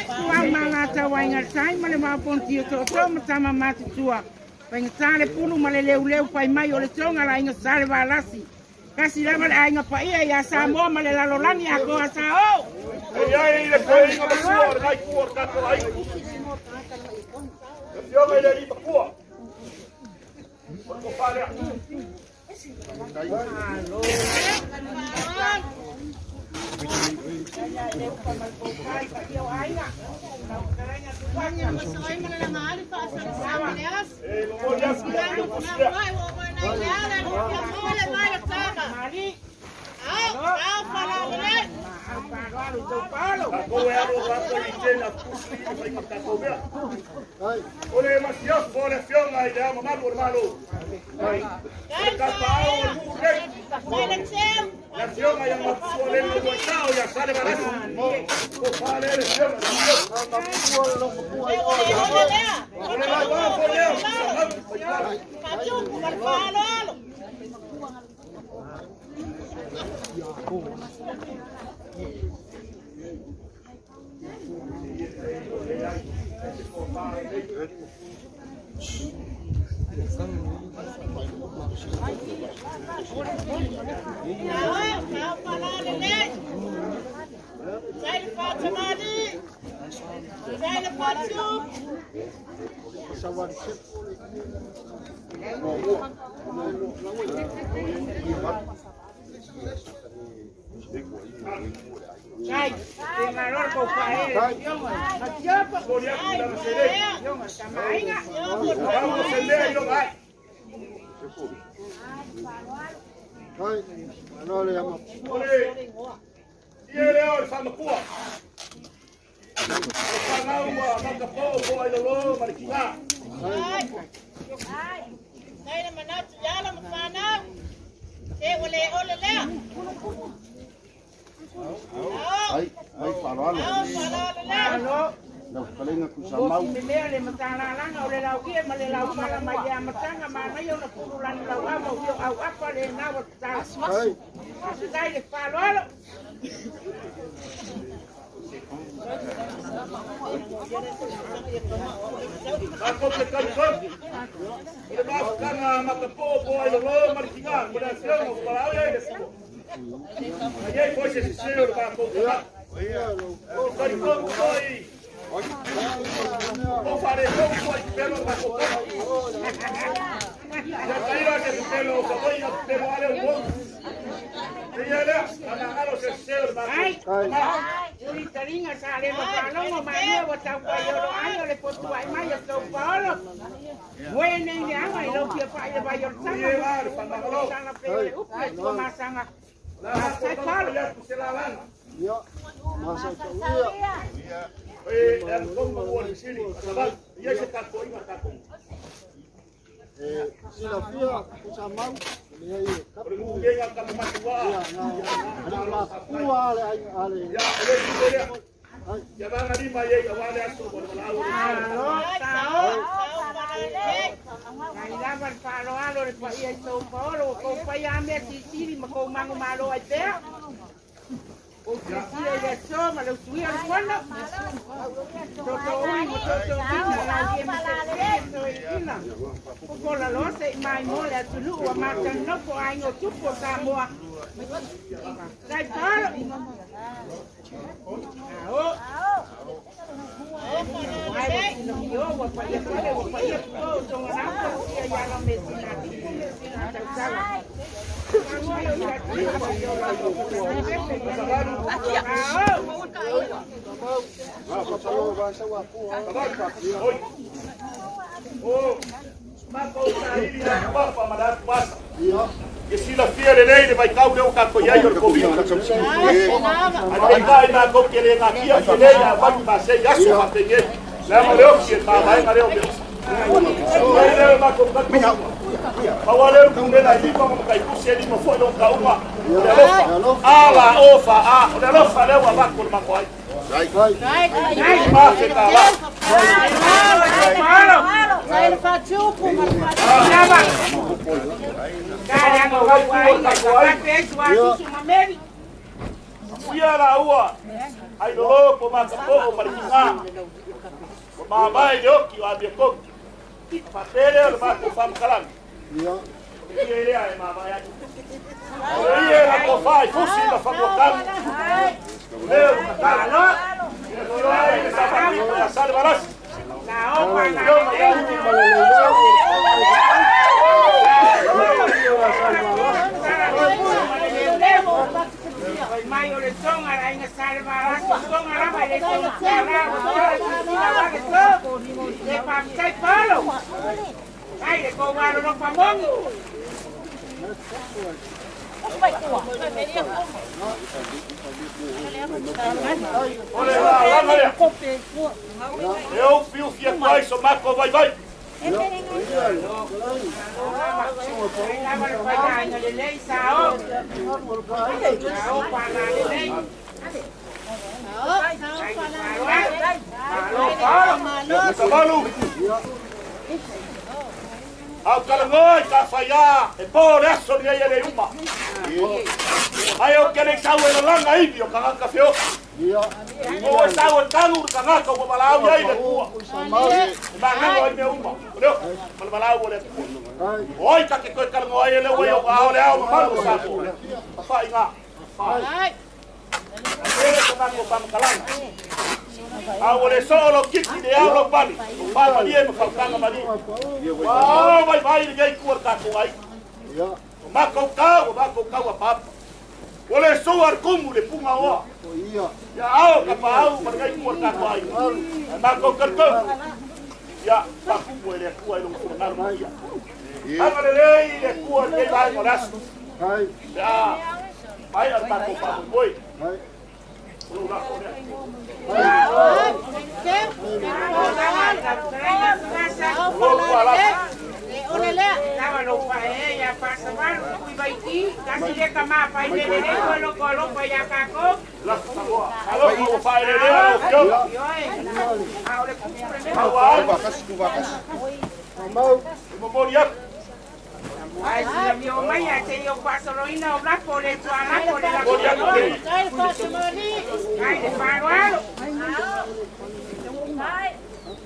Tua malata wainga tai ma le maponti o to ma tama matutua. Painga tale pulu ma le leu leu pai mai o le tonga la inga sale valasi. Kasi lava le ainga paia ia Samoa ma le lalolagi a koa sa o. E ia i le koe inga masua o le ngai kua o le kato ai. Le fioga i le ripa kua. O le kofalea. Ua paia pale, ua paia puo, o tonga napa, ia ia la me sina tupu, me sina tautala. E silafia lelei le vaitau lea ua tatou i ai o le Koviti. Ae peitai matou te le natia i lelei a aumai masei aso faapenei. Leaga o le osi e mavaega lea o mea uma. Ai lea o matou talitonuga. Pau lava lea o le pulega e lima ma mataitusi e lima foi lona tauga. O le alofa. A la o fa a. O le alofa lea ua avatu e le matou aiga. $5,000. Ia laua ai lolo po makapoo ma le tiga ua mavae i le oki o amiotonu. Faapea lea o le matou faamatalaga. O le ie lea e mavae ai. O le ie na tofa i fusi ma fanuatanu. O lea ua tatalo. Ia afio ai le Samatito ia Salevalasi. Afioga ia Mai o le tonga la inga sale mara tonga la mai le tonga la la le to le pa tai palo ai le ko waro no pamongi O le lalaga lea. E ou fiufi atu ai so matou vaivai. Lava le pai inga lelei sao sao pa la lelei. Savalu. Au talanoa i ka faia e po le aso lenei e le uma. Ai o ke le sau e lalaga ivi o tagata feofi. O e sau e talu le tagata ua valaau i ai le Atua. E magaga ai mea uma. O le ofi ma le valaau o le Atua. O ai ta te toe talanoa ai e le ua i ou ao le ao mamalu o Samoa. Faiga. Ele sa matou faamatalaga. A ua le soo lou kiki le ao lou pali. O faamalie ma fautaga malie. Ua vaivai lenei itu o le tatou aiga. O matou tau, o matou tau a papa. Ua le sua le kumu le puga oa. Ia ao ka paau ma lenei itu o le tatou aiga. Ae matou talitonu. Ia faakumu e le Atua i lona finagalo maia. Agalelei le Atua i lenei vaega o le aso. Pe a maea le tatou faamoemoe. O lou lafo lea. O lou tualapa. Lava lo pa e ya pasavalu kui vaiti kasi le kama pai le le ko lo ko lo pa ya kako. Lafo Samoa. Alofa ua faaeleelea lau Afioga. Aua ai. E momoli atu. Ai sila mio mai a te io pasoloina o lapo le tua lapo le lapo. Momoli atu te. Ai le faaloalo.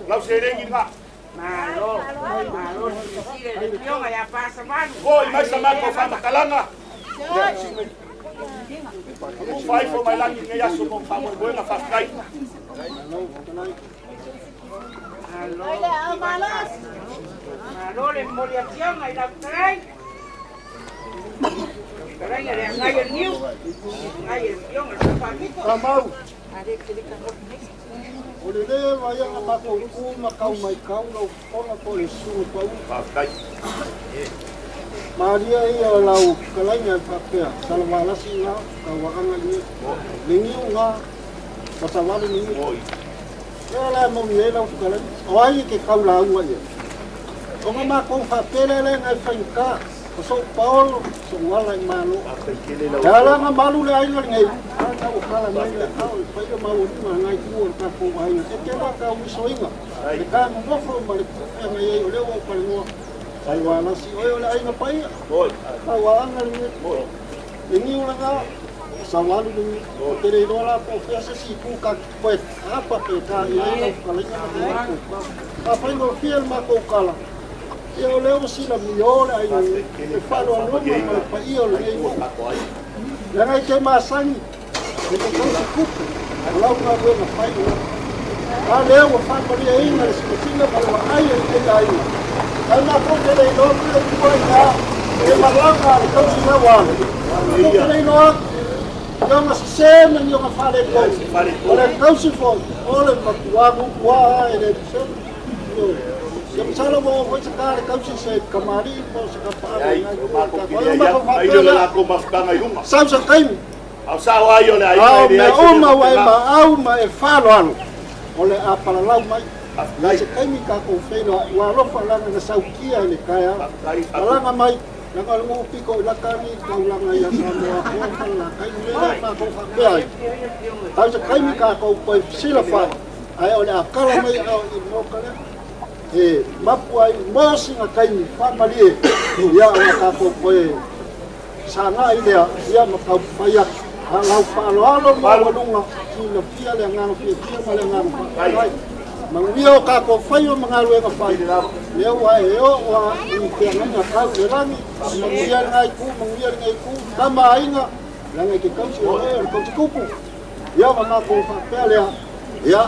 Lau seleni lena. Malo, malo, sile le fioga ya pasavalu. Foi mai sa matou faamatalaga. Tufa ifo mai lagi i lenei aso mo faamoemoega faafetai. Malo le moli afioga i lau tarai. Tarai le ngai el niu. Ngai el fioga le papito. Kamau. O le lē vaiaga matou tu ma kau mai kau lau fofoga po o le susuga pau. Faafetai. Malia ia o lau fetalaiga e faapea, Salavalasi ga, tauaaga i le niu ga, ma savalu le niu. Lea la e moni ai lau fetalaiga, o ai e ke kau lauga i ai? O ga matou faapea lea lea ngai faigata, o sou paolo, sou ala i malo. E ala ga malu le aiga lenei, a na ua kala mai le ao i paia maualuga ngai tu o le tatou aiga. E tele ka uisoiga, le ka nonofo ma le pu'e ngai ai o lea ua ou talanoa. Salvalasi oe o le aiga paia. Tauaaga lenei. Le niu lena, savalu le niu. Ou te le iloa la po o fea se isi itu ka koe apa pe ta i ai lau fetalaiga ma le matou kala. Faafaigofie le matou kala. Ia o lea ua silamio le aiga nei, le faaloaloga ma le paia o lenei nuu. Leaga e te masani, e te tausi tupe, o lau galuega fai lena. A lea ua faamalieina le silasila ma le vaai a lenei aiga. Ae matou te le iloa pule tua i ina e malaga a le tausi lau alo. Matou te le iloa atu i ona sese ma ni ona faaletonu. O le tausi foi o le matua gutua e le sese. Ia masalo ua oo foi se ta le tausi se kamalii po o se kapa'a i nai matou faapea lea. Sau se taimi. A o sao ai o le aiga A o e leai mea se mea uma ua e faapena. maau ma e faaaloalo, o le a palalau mai. I se taimi tatou feiloai, ua alofa leaga na saukia i le taeao. Malaga mai, leaga o le nuu pito i lata alii taulaga ia Samoa atoa ma Falelatai. O le mea lea matou faapea ai, tau se taimi tatou toe fesilafai, ae o le a tala mai ao i le Maota lea. E mapu ai mo sina taimi faamalie, ia ona tatou toe sagai lea ia ma taumafai atu. A lau faaaloalo maualuga, silafia le agaga fiafia ma le agaga faafetai. Manuia o tatou faiva ma galuega fai, lea ua e oo lava i feagaiga tau i le lagi, manuia lena itu, manuia lenei itu, tama aiga, leaga e te tausi o oe o le tausi tupu. Ia ma matou faapea lea, ia,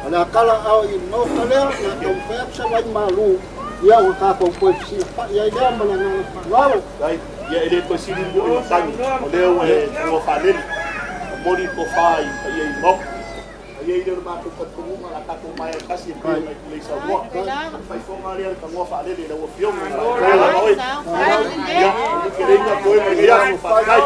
o le a tala ao i le Maota lea, o le a taumafai atu se vaimalu, ia ua tatou toe fesilafai ai lea ma le agaga faaaloalo. Ia e le toe sili mo i matagi, o lea ua e ua faalele, momoli le tofa i paia i Maota. E i ai lea o le matou talitonuga o le a tatou maea i tasi e pei ona e tulei saunoa. O le faifoga lea o le tanoa faalele i lau Afioga na faatoe lava oe. Ia, o le keleiga toe ma lenei aso. Faafetai.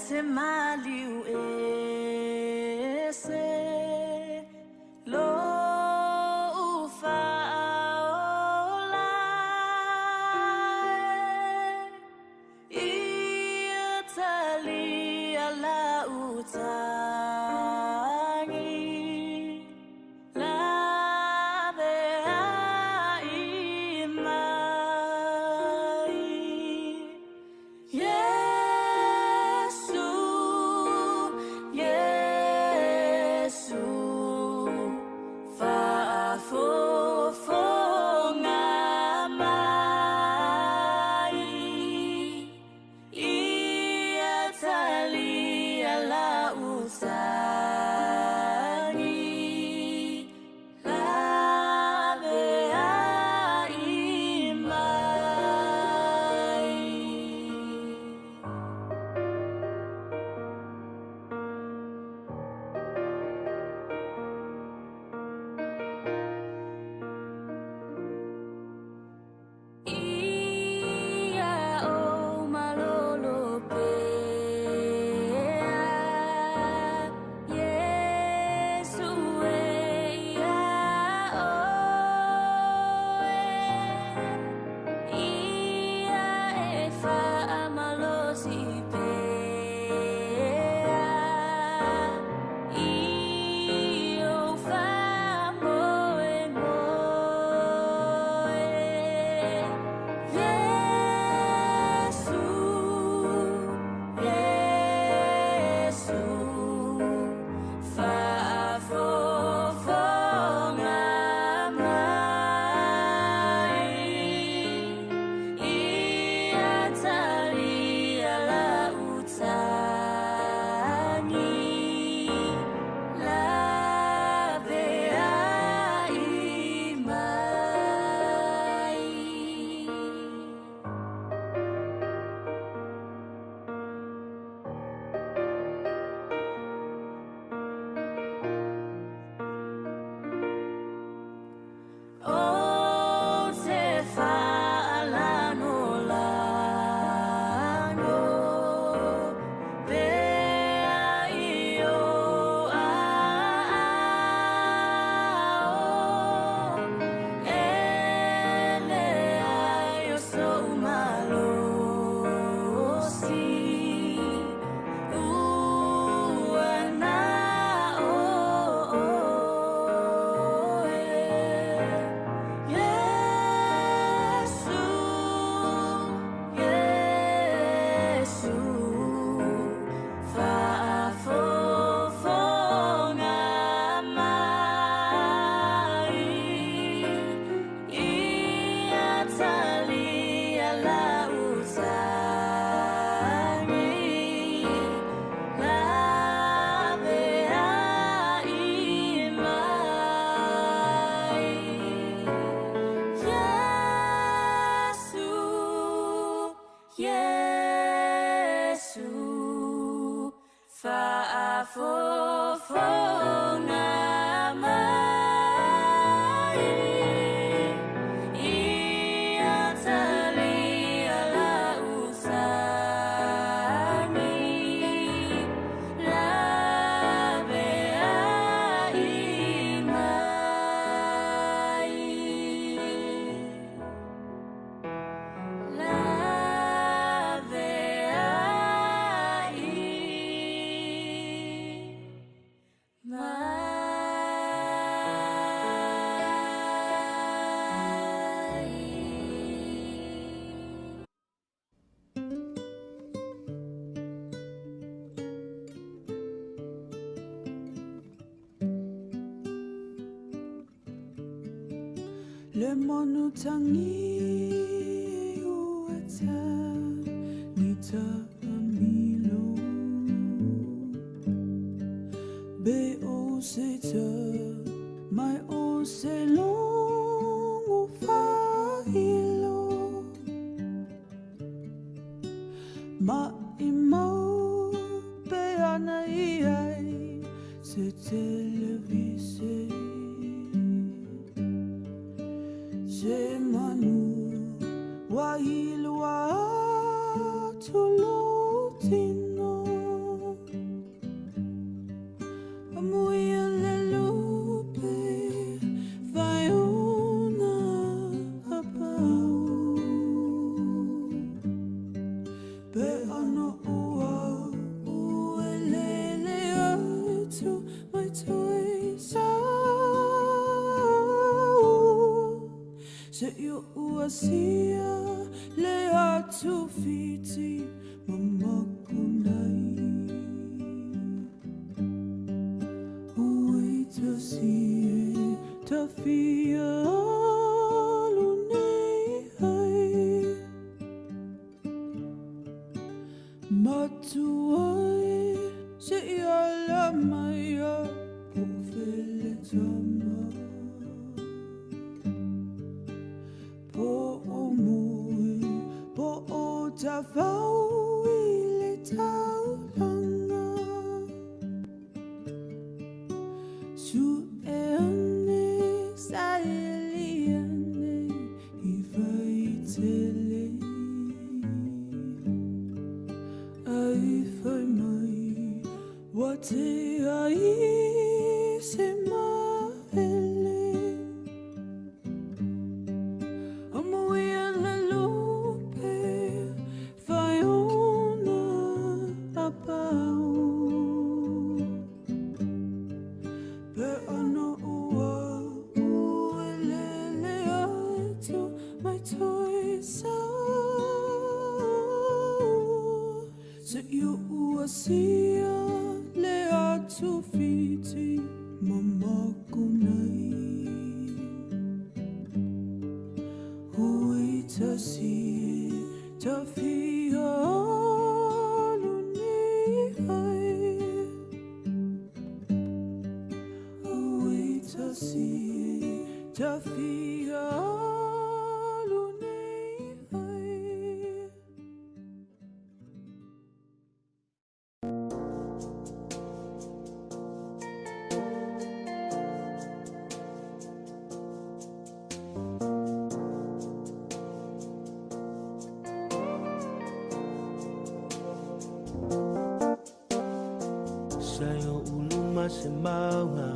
te maliu ese lo fa'aola e ia talia lau tagi lave ai mai Yesu Yesu fa'afofoga mai ia talia lau tagi lave ai mai. Ia o malolo pea Yesu e ia oe Ia e fa'amalosi pea I ou fa'amoemoe Yesu Yesu fa'afofoga mai ia talia lau tagi lave ai mai. O te fa'alanolano pea i o a'ao e leai o so'u malosi ua na o oe Yesu Yesu fa'afofoga mai ia talia lau tagi lave ai mai Yesu Yesu fa'afofoga mai ia talia lau tagi lave ai mai lave ai mai. Le manu tangi uata ni ta amilo be o se ta mai o se longo fa'ilo ma i mau pe ana i ai se televise se manu wa ilua atu lo tino. Se i ua sia le atu fiti mamakunai. Ui tasi e tawhia alu nei ai. Matua e se i ala mai a po fele tama. Po o mui, po o tawhau i le taulanga. Su e ane, sa e li ane, i vai tele. Ai whai mai, wa te ai se maele. Amo ia le lupe, whai ona a pau. Pe ana ua ua lele atu mai toi sau. Se i ua sia le atu fiti mamakunai. Ui tasi tawhia alu nei ai. Ui tasi tawhia alu nei ai. Sa'yo uluma se maunga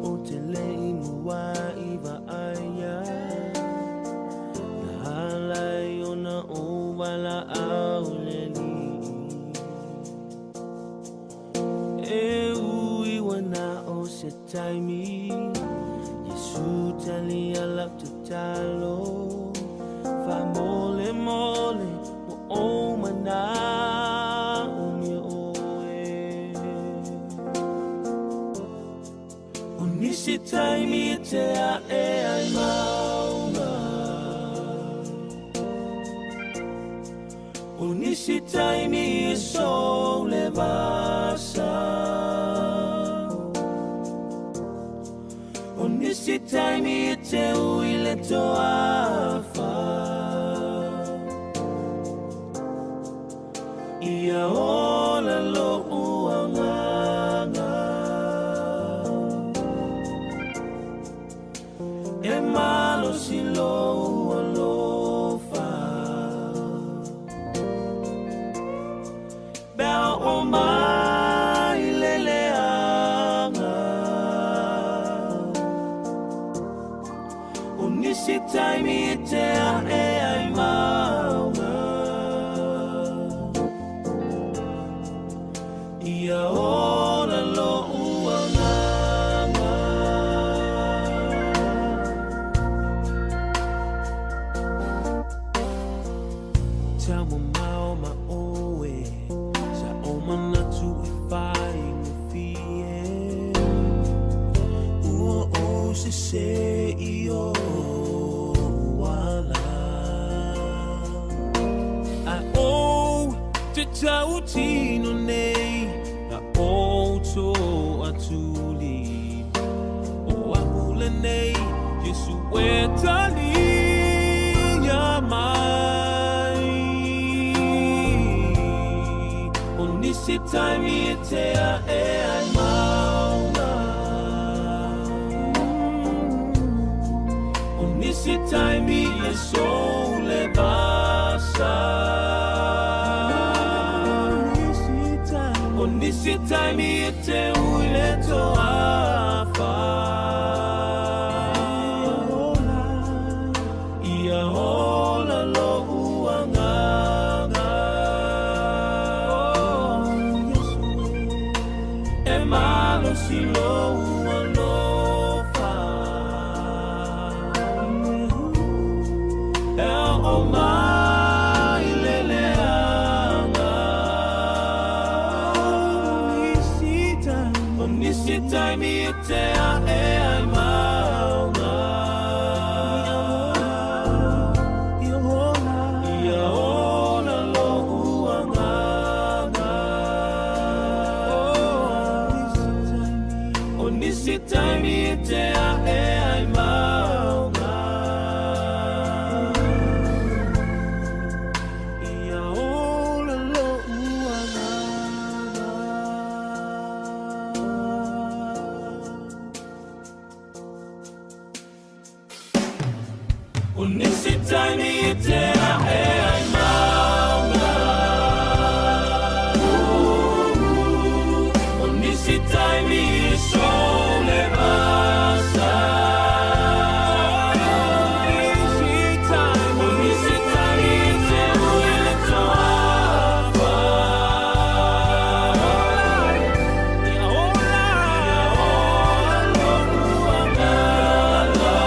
o te lei mua i vaaya. Na halai ona o wala au le li. E ui wana o se taimi, Yesu tali alap te talo. Fa mole mole mo o mana umi oe. O nisi taimi e te a e ai maunga. O nisi taimi e so le vasa. O nisi taimi e te ui le toafa. Ia ola lo uanganga. E malo si lo alofa. Bea o mai lele anga. O nisi taimi e te a e ai maunga. Ia ola lo uanganga. Tau mamau ma oe, sa o manatu e whai ngawhie. Ua o se se i o wala. A o te tau tino nei, a o tō atuli. O a ule nei, Yesu e tali ia mai. O nisi taimi e te a e ai maunga. O nisi taimi e so le vasa. O nisi taimi e te ui le toafa. Ia ola lo uanganga. E malo si lo ualofa. te ae ai maunga. Ia ola lo'u agaga. O nisi taimi e te ae ai maunga. O nisi taimi e sole vasa. O nisi taimi e te ui le toafa. Ia ola, ia ola lo'u agaga.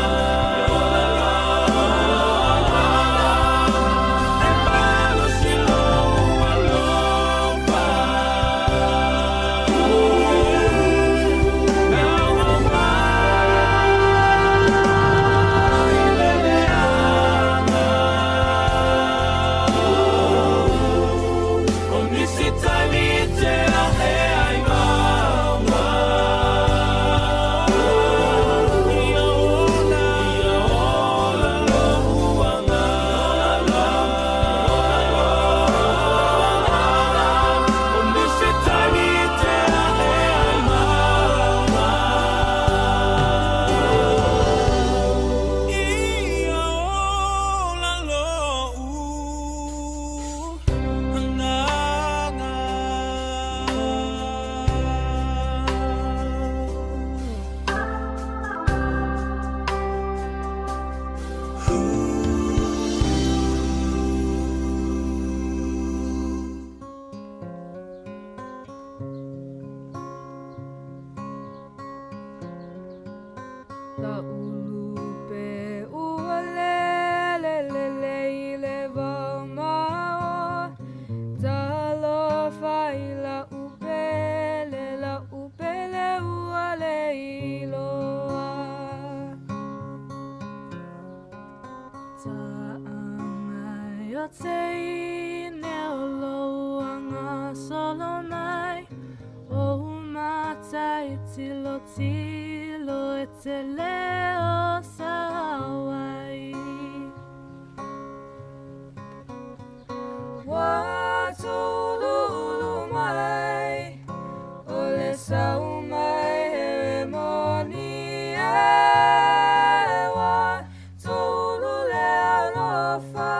E malosi lou alofa. Naumau mai le leaga. O nisi taimi e te ae ai maunga. Ia ola, ia ola lo'u agaga. O nisi taimi e te ae ai maunga. Ia ola lo'u agaga. La ulupe ua lele lele i le vamao. Talofa i la upele, la upele ua le iloa. Ta'anga o te ine o louanga solo mai. O matai tilo tilo e te leo sawai. Wa tūlulu mai, o le sau mai here moni e. Wa tūlu le alofa,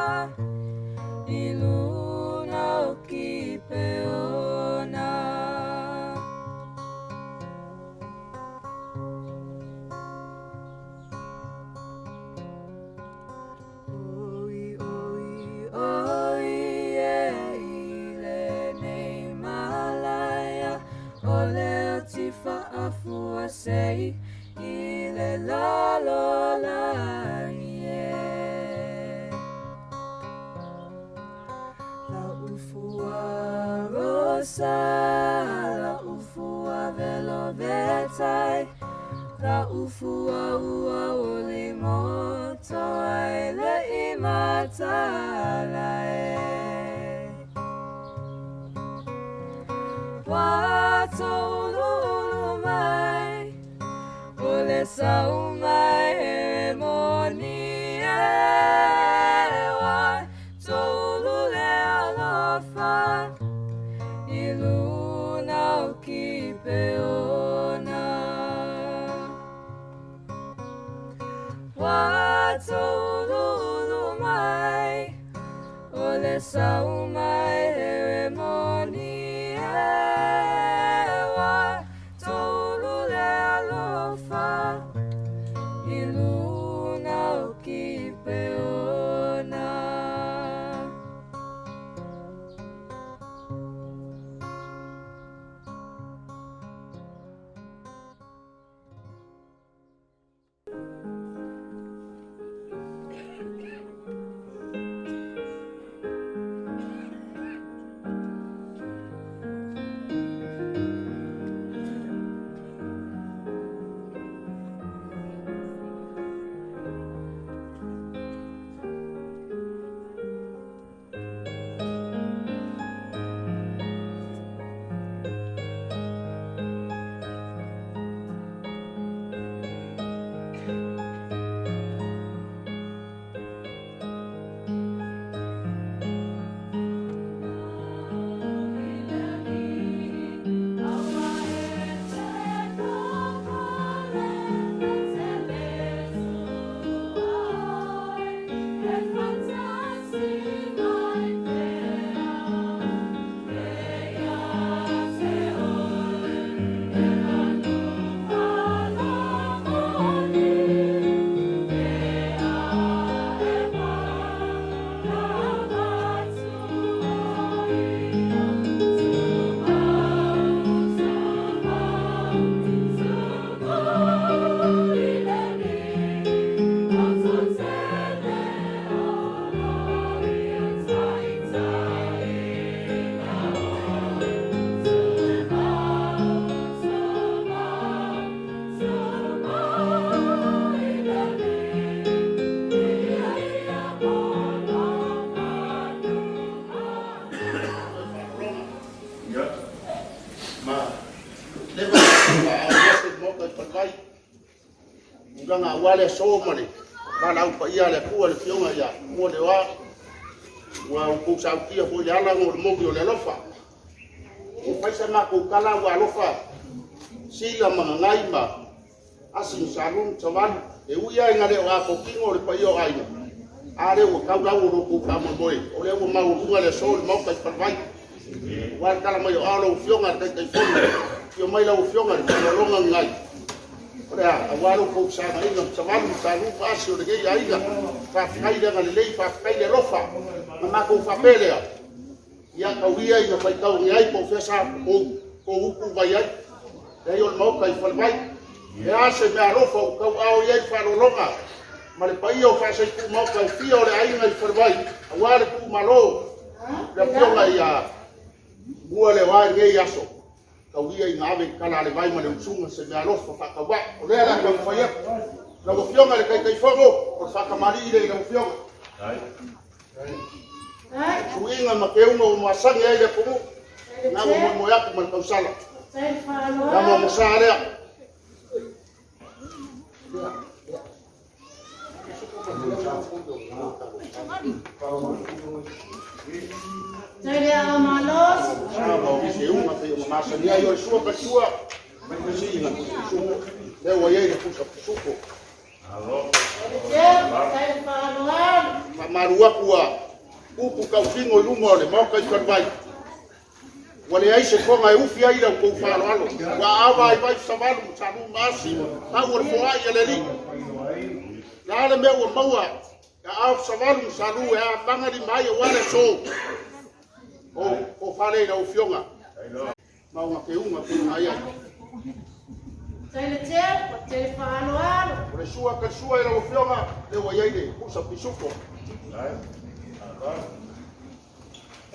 i luna o ki peona. Oi, oi, oi, e i lenei malaia, o le oti faafua sei i le lalolagi e. La ufua rosa, la ufua velo vetai, la ufua ua uli moto ai le imatala e. Wa tōululu mai, o le sau mai here moni e. Wa tōulu le alofa, i luna o ki peona. Wa tōululu mai, o le sau mai here moni e. Wa tōulu le alofa, i luna o ki peona. Tulaga aua le aso ma le valaau paia a le Atua le Afioga ia Mualeoa, ua outou sautia foi le ala o le moli o le alofa. Ua fai sa matou tala ua alofa sila ma gagai ma asi ma salu ma savalu, e ui lava ina le o atoa le paia o aiga, a lea ua tau lau o lo outou faamoemoe, o lea ua maualuga le aso i le Maota i Falevai. Ua le tala mai o ao lau Afioga le Taitaifono, afio mai lau Afioga le Faaaloaloga gagai. O le a, aua lo outou fesaga ma savalu ma salu ma asi o lenei aiga, faafetai le agalelei, faafetai le alofa, ma matou faapea lea, ia tauia ina faitau agi ai po o fea sa kou upu mai ai. Leai o le Maota i Falevai, e a se mea alofa ua tauaao i ai faaaloaloga ma le paia o faasaitu Maota e fia o le aiga i Falevai, aua le tuumalo le Afioga ia Mualeoa i lenei aso. Tauia ina ave i tala a le vai ma le usuga se mea alofa faatauvaa. O lea le a taumafai atu. Lau Afioga i le Taitaifono, o le faatamalii lea i lau Afioga. Suiga ma keuga ua masani ai le atunuu, na ua moemoe atu ma le tausala. La moamosa lea. Masani ai o le sua ka sua, siina lea ua i ai le pusa pisupo. Faamalu atu ua upu taufigo i luma o le Maota i Falevai. Ua leai se foga e ufi ai le outou faaaloalo. Ua ava ai vai savalu ma salu ma asi, tau o le foai a le alii. Le a le mea ua maua, ia ao savalu ma salu e a maga lima ai aua le aso. O fale i lau Afioga. Maunga keuga pe ona ai ai. O le sua ka sua i lau Afioga, le ua i ai le pusa pisupo.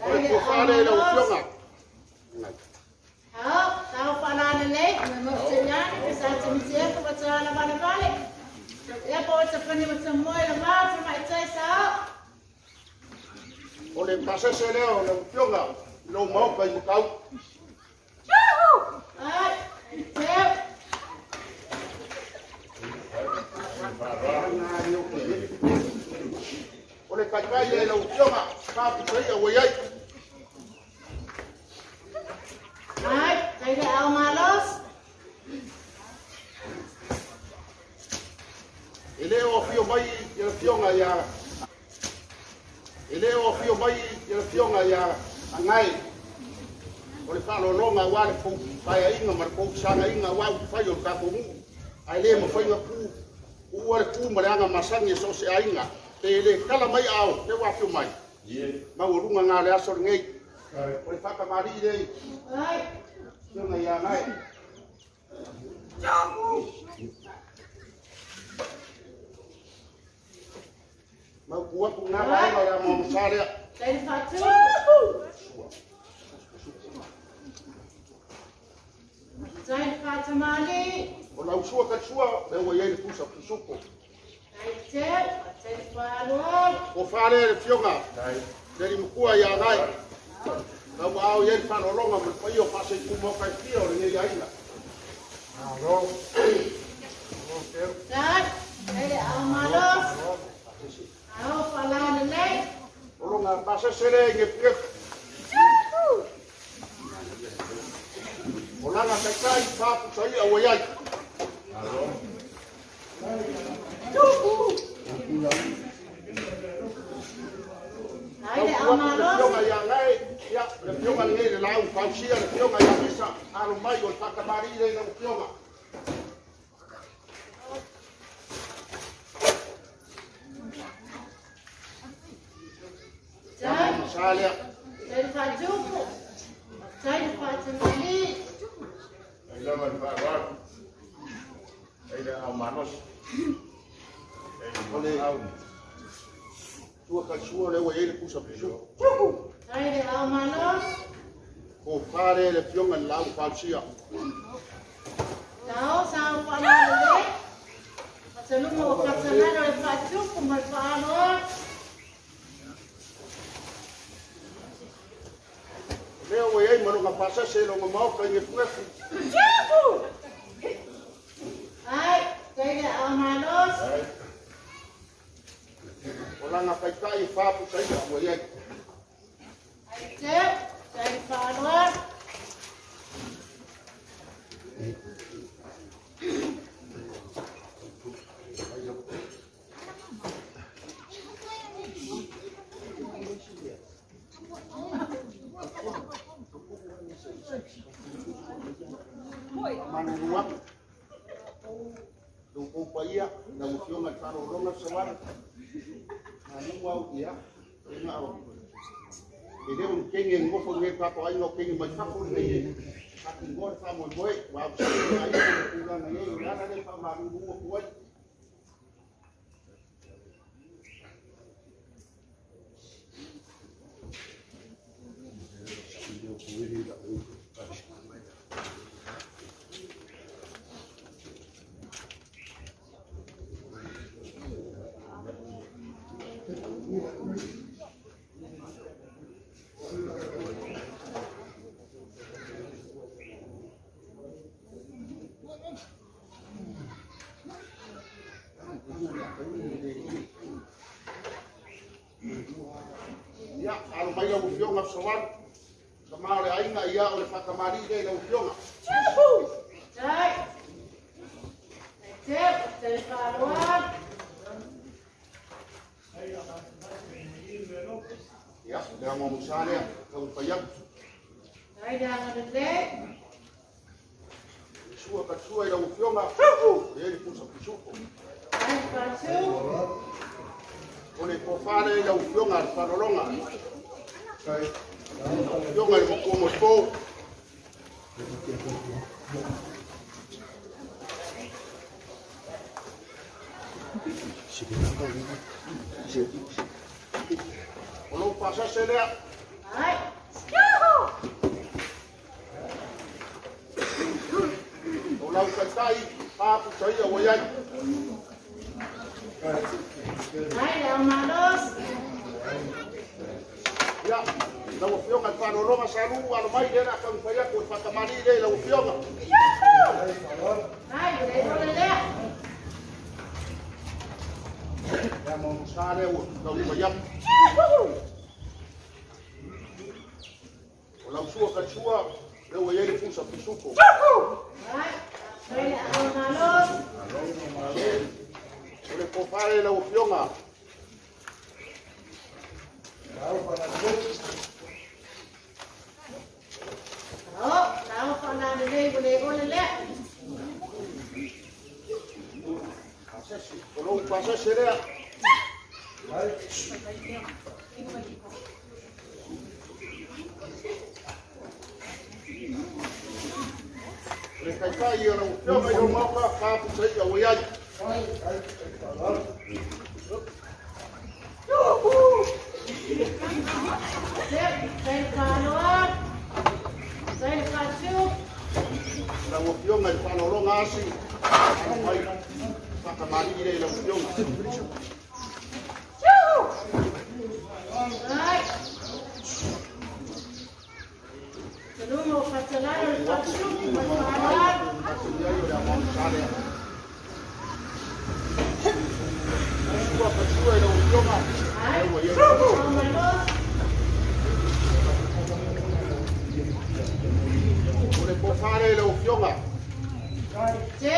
O le tuafale i lau Afioga. O le pasese lea o lau Afioga i lou Maota i Matau. O le taitai lea i lau Afioga, faaputaia ua i ai. E le o afio mai i le Afioga ia E le o afio mai i le Afioga ia Agae, o le faaaloaloga aua le paeaiga ma le pousagaina aua upufai o le tatou nuu, ae le mafai ona tuua le tu ma le aga masani e so o se aiga, pe le tala mai ao, le ua afio mai, maualuga ngā le aso lenei, o le faatamalii lea i Afioga ia Agae. Mau atu ngā vaega o le amoamosa lea. O lau sua ka sua, lea ua i ai le pusa pisupo. O fale le Afioga, le limakua ia Agae. Lau ao i ai le faaaloaloga ma le paia o faasaitu Maota e fia o lenei aiga. O longa pasese lea i ngefugefu. O lana taitai faapusa ia ua i ai. Lau atu le Afioga ia Agae, ia, le Afioga lenei le laau fausia, le Afioga ia Misa, alo mai o le faatamalii lea i lau Afioga. Sa lea. Ai lava le faaaloalo. Ai le ao malosi. O le tua ka sua lea ua i ai le pusa pisupo. O fale le Afioga i le laau fausia. Lea ua i ai ma longa pasese longa Maota i ngefugefu. Amalos. O lana taitai e faapusaia ua iai. Aite, tai faaloa. Manunu atu. Lou kou paia, lau afioga i le faalologa Savali. Manu au ia, ina o. E le o ni kenge e nofo i nei tatou aiga o kenge mai fafo lenei e. Faatinoa le faamoemoe, ua au sa le aiga ma le tulaga i ai, o le ala lea e faamalulu atu ai. Ia, alo mai lau afioga Savali. Tama o le aiga ia o le faatamalii lea i lau afioga. Tai. Aite, tai faaloa. Ia, le ama musa lea, taumafai atu. Tai le agalelei. Sua ka sua i lau afioga, e ai le pusa pisupo. Tai le faatu. O le tofa lea i lau afioga le faalologa. Lau afioga i le matua moepo. O lou pasese lea. Ai. O lau taitai, faapusaia ua iai. Ai le Amalos. Ia, lau afioga i le faalologa Salu, alo mai lea o le a taumafai atu e faatamalii lea i lau afioga. Ai, le ole lea. Le ama musa lea ua taumafai atu. O lau sua ka sua, lea ua iai le pusa pisupo. Ai, tai le Amalos. O le tofa lea i lau afioga. O, tau faanalelei ua le ole lea. O lou pasese lea. O le taitai o lau afioga i lou maota, faapusaia ua iai. Aite, tai le faaloa. Tai le faatu. Lau afioga i le faalologa Asi, alo mai faatamalii lea i lau afioga. Ai. Taluga o fatalai o le faatu. Ma le faaloa. Faatasi ai o le ama musa lea. Sua ka sua i lau afioga. Ai, Lea ua iai le pusa. Amalos. O le tofa lea i lau afioga. Aite,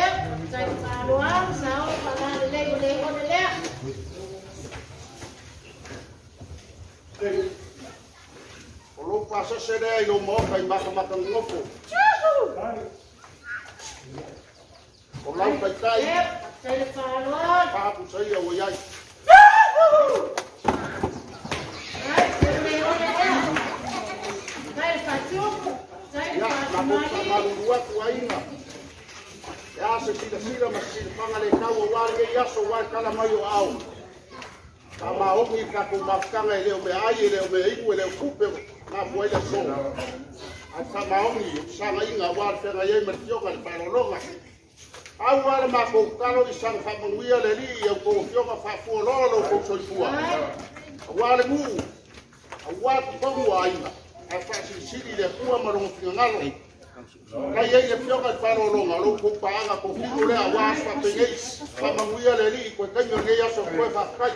tai le faaloa. Sao faanalelei ua le ole lea. O lou pasese lea i lou maota i matamatagofo. O lau taitai, Aite, tai le faaloa. faapusaia ua iai. Ai, le ole lea. Tai le faatu. Tai le Ia, matou faatamalii. faamalulu atu aiga. E a se silasila ma se silafaga le tau auā lenei aso auā le tala mai o aao. Faamaogi i le tatou mafutaga e le o meaai, e le o meainu, e le o tupe gafua ai le aso. Ae faamaogi o fesagaiga auā le feagai ai ma le afioga i le faalologa. Au lava le matou tatalo i saga faamanuia le alii i a outou afioga faafualoa lo outou soifua. Auā le nuu, auā totonu o aiga, ae faasilisili i le Atua ma lona finagalo. Kai ai le fioga i faalologa o lou koupaaga tofilu lea auā aso faapenei faamanuia le Alii toe taimi o lenei aso toe faafetai.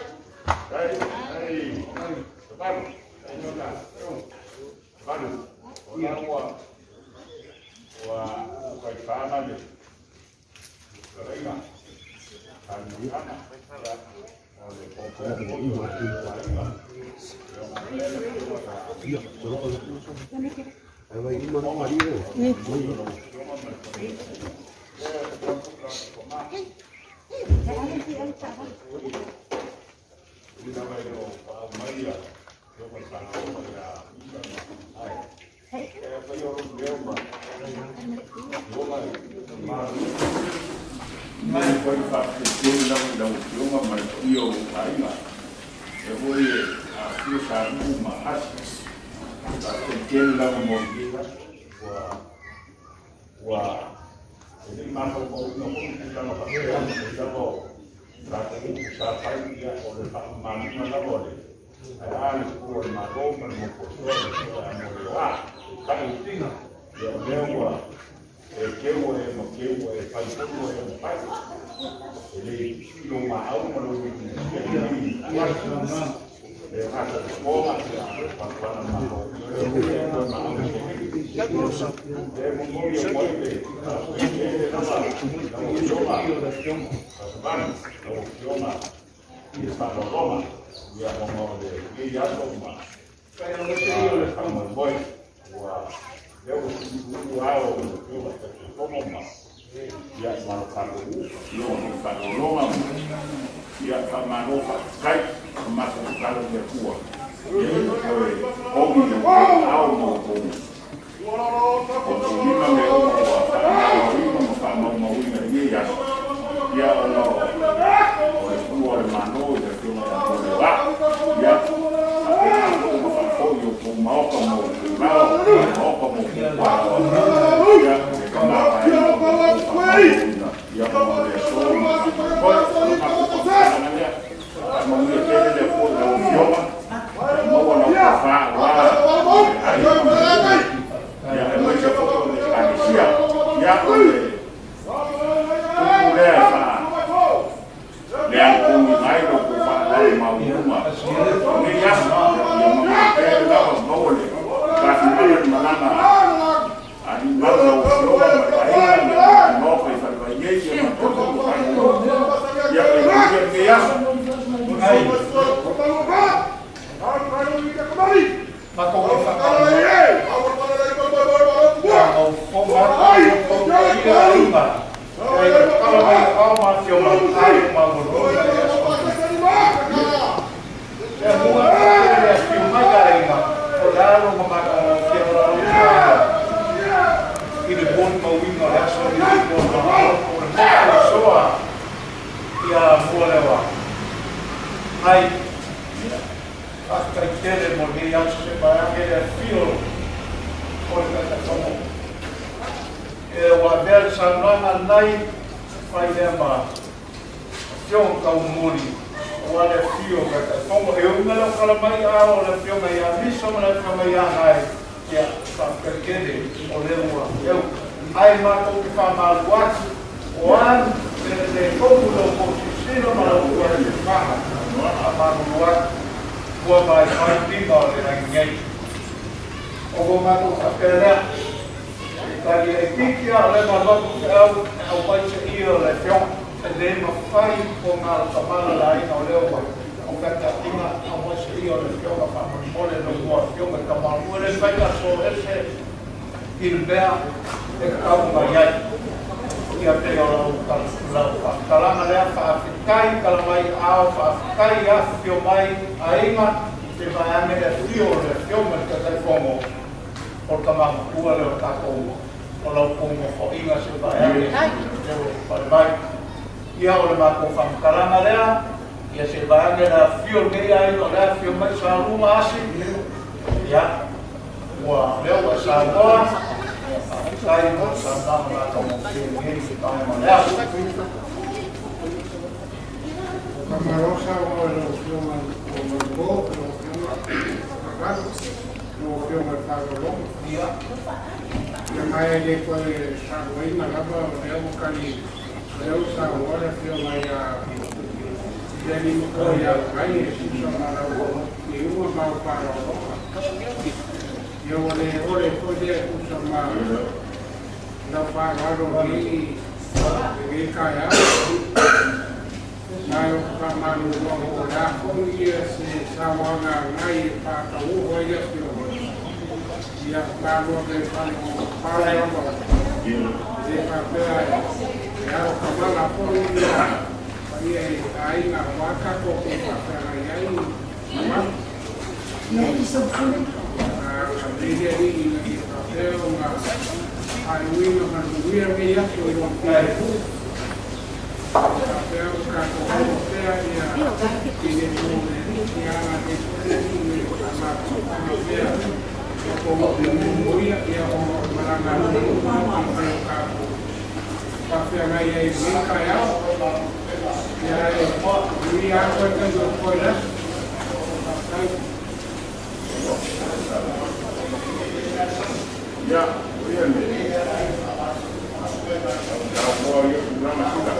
Ia mai le koe sa'uaina lava o lea ua kali o lea ua saunoa le Afioga ia le alii matua ia Ugai e tusa ma lau iuga ma au faaaloaloga. Ia ua le ole foi lea e tusa ma lau faaaloalo i lenei taeao. Ma o faamalulu o le a foi ia se sauaga agai e faatauo ai le afioga. Ia malo le faaaloalo e faapea e alo kamala foi ia paia i aiga aua tatou te faafeagai ai mamalu. Agalelei le Alii ina ia faapea ona faaiuina manuia lenei aso i lona filemu. Faapea ona tatou maua pea ia filemu o le Alii, ia agalelei foi le Alii i le faamatamalamaga pea o tou filemu ia ona o le malaga a le Alii o tatou faafeagai ai i lenei taeao. Ia e manuia atu ai taimi o totoe i le aso. Faafetai. Ia, o ia le saunoa ia tulaga sila.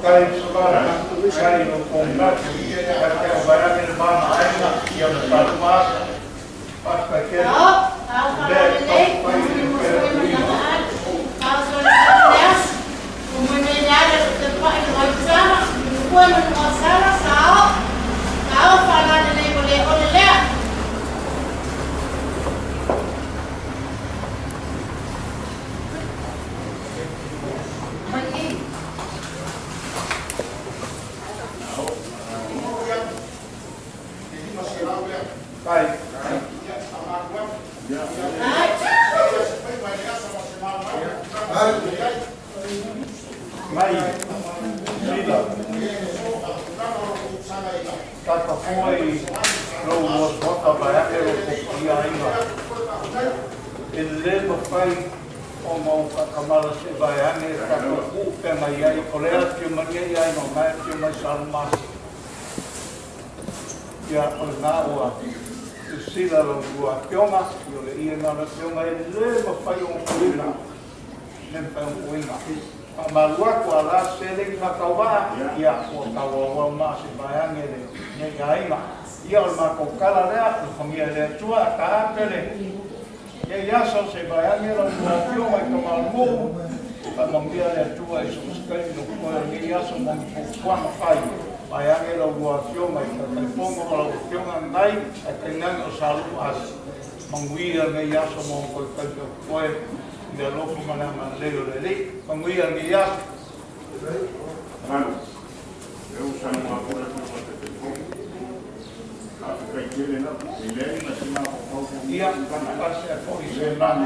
Kai savali, kai o kongati, kai te o vaeane le mana aiga, ia na saluma asa. Faafetai tele. Lea e taumafai i le Kai. Mai, sila. Tatafoa i lou oasoata vaeane lo kokia aiga. E le mafai ona o faakamala se vaeane e tatou uu pea mai ai. O lea afio mai nei aiga o nae afio mai Salumasi. Ia o lena ua sisila lo lua afioga, i o le ia na o le afioga e le mafai ona puina. Le mafai ona puina. Faamalu atu a la seleni faatauvaa, ia ua tauauau maa se vaeane le nei aiga. Ia o le matou tala lea, alofagia e le Atua a taape le nei aso se vaeane lau lua afioga i Tamalumuu, faamanuia le Atua i so o se taimi o totoe o lenei aso ma ni fuafuaga fai. Vaeane lau lua afioga i Taitaifono ma lau afioga Nai, ae tainane o Salumu Asi. Manuia lenei aso ma ona toe taimi o totoe i le alofa ma le agalelei o le Alii. Manuia lenei aso. Malu, lea ua saunoa foi le Afioga i le Taitaifono. Faafetai tele lava. E leai ma se mafaufau foi Ia, pasea foi se lagi.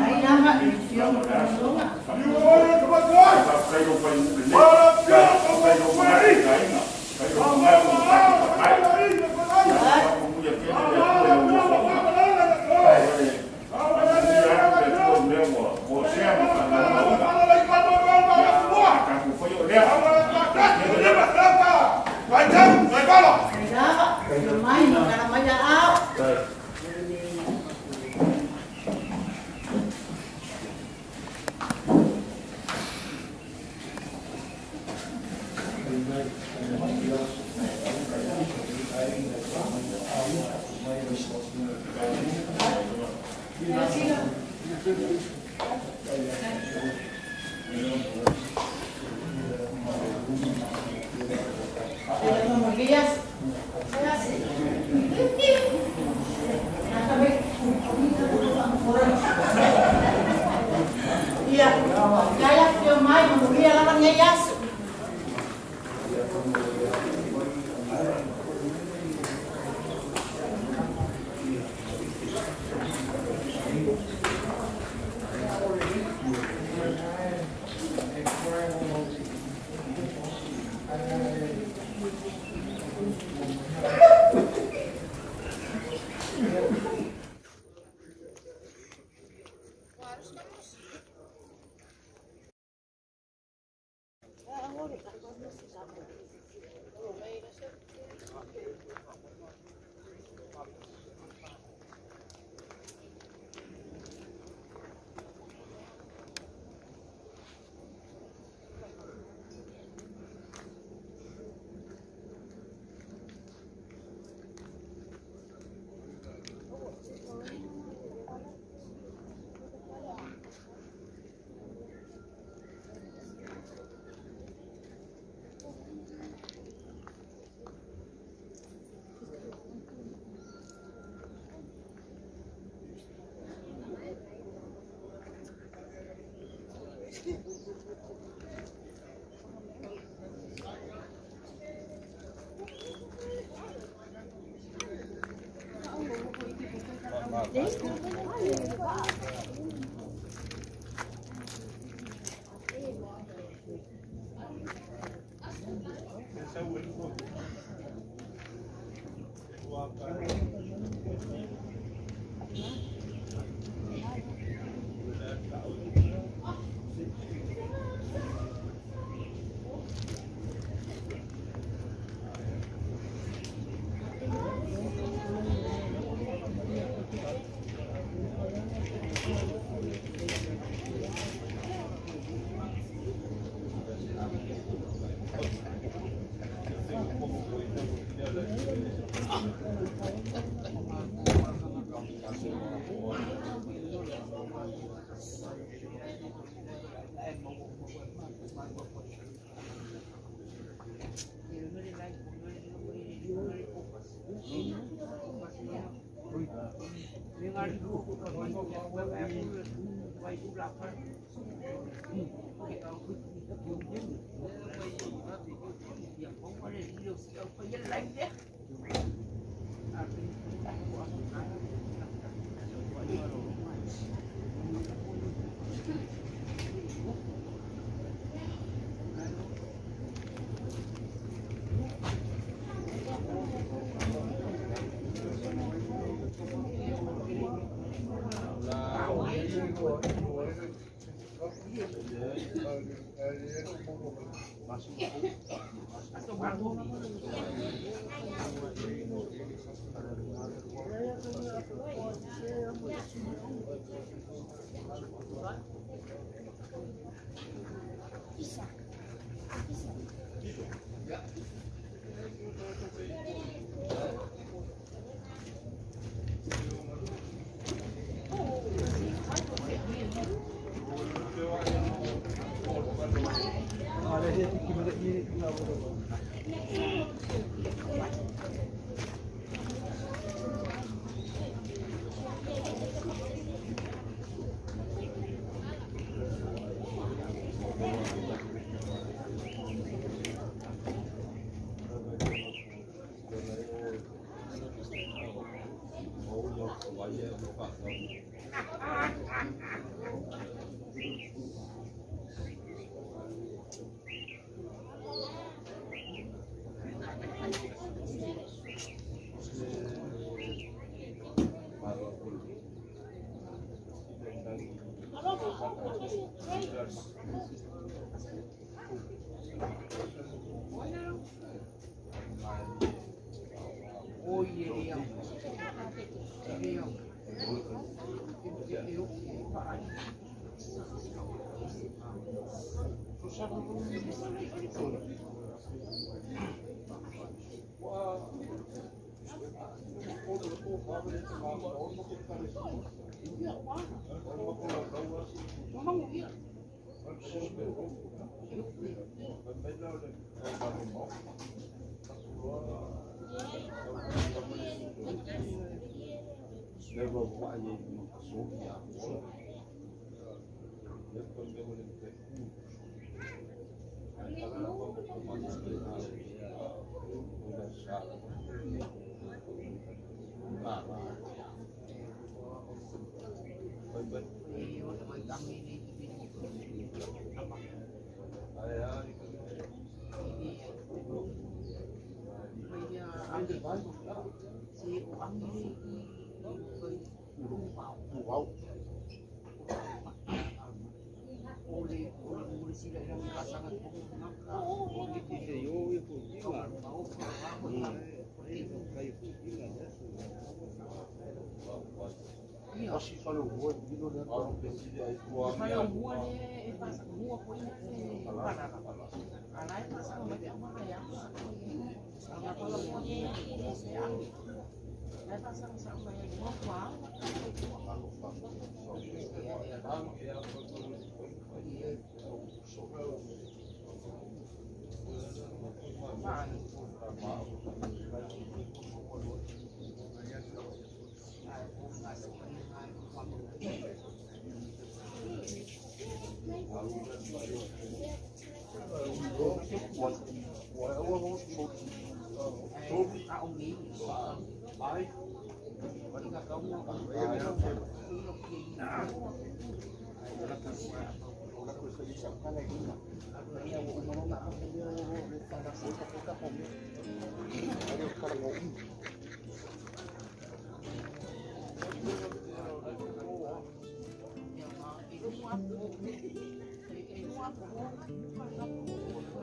Faafetai lou faaiuga lelei. Faafetai lou manatu i aiga. Faafetai lou manatu i tatou papae. Ia faamanuia tele le Atua i lau ofoga. O le faamanuia atu le Atua i mea ua sea ma faamaumauga. Ia, a tatou faia o lea. Faafetai tele lava. Ia, faafetai afifio mai, manuia lava lenei aso.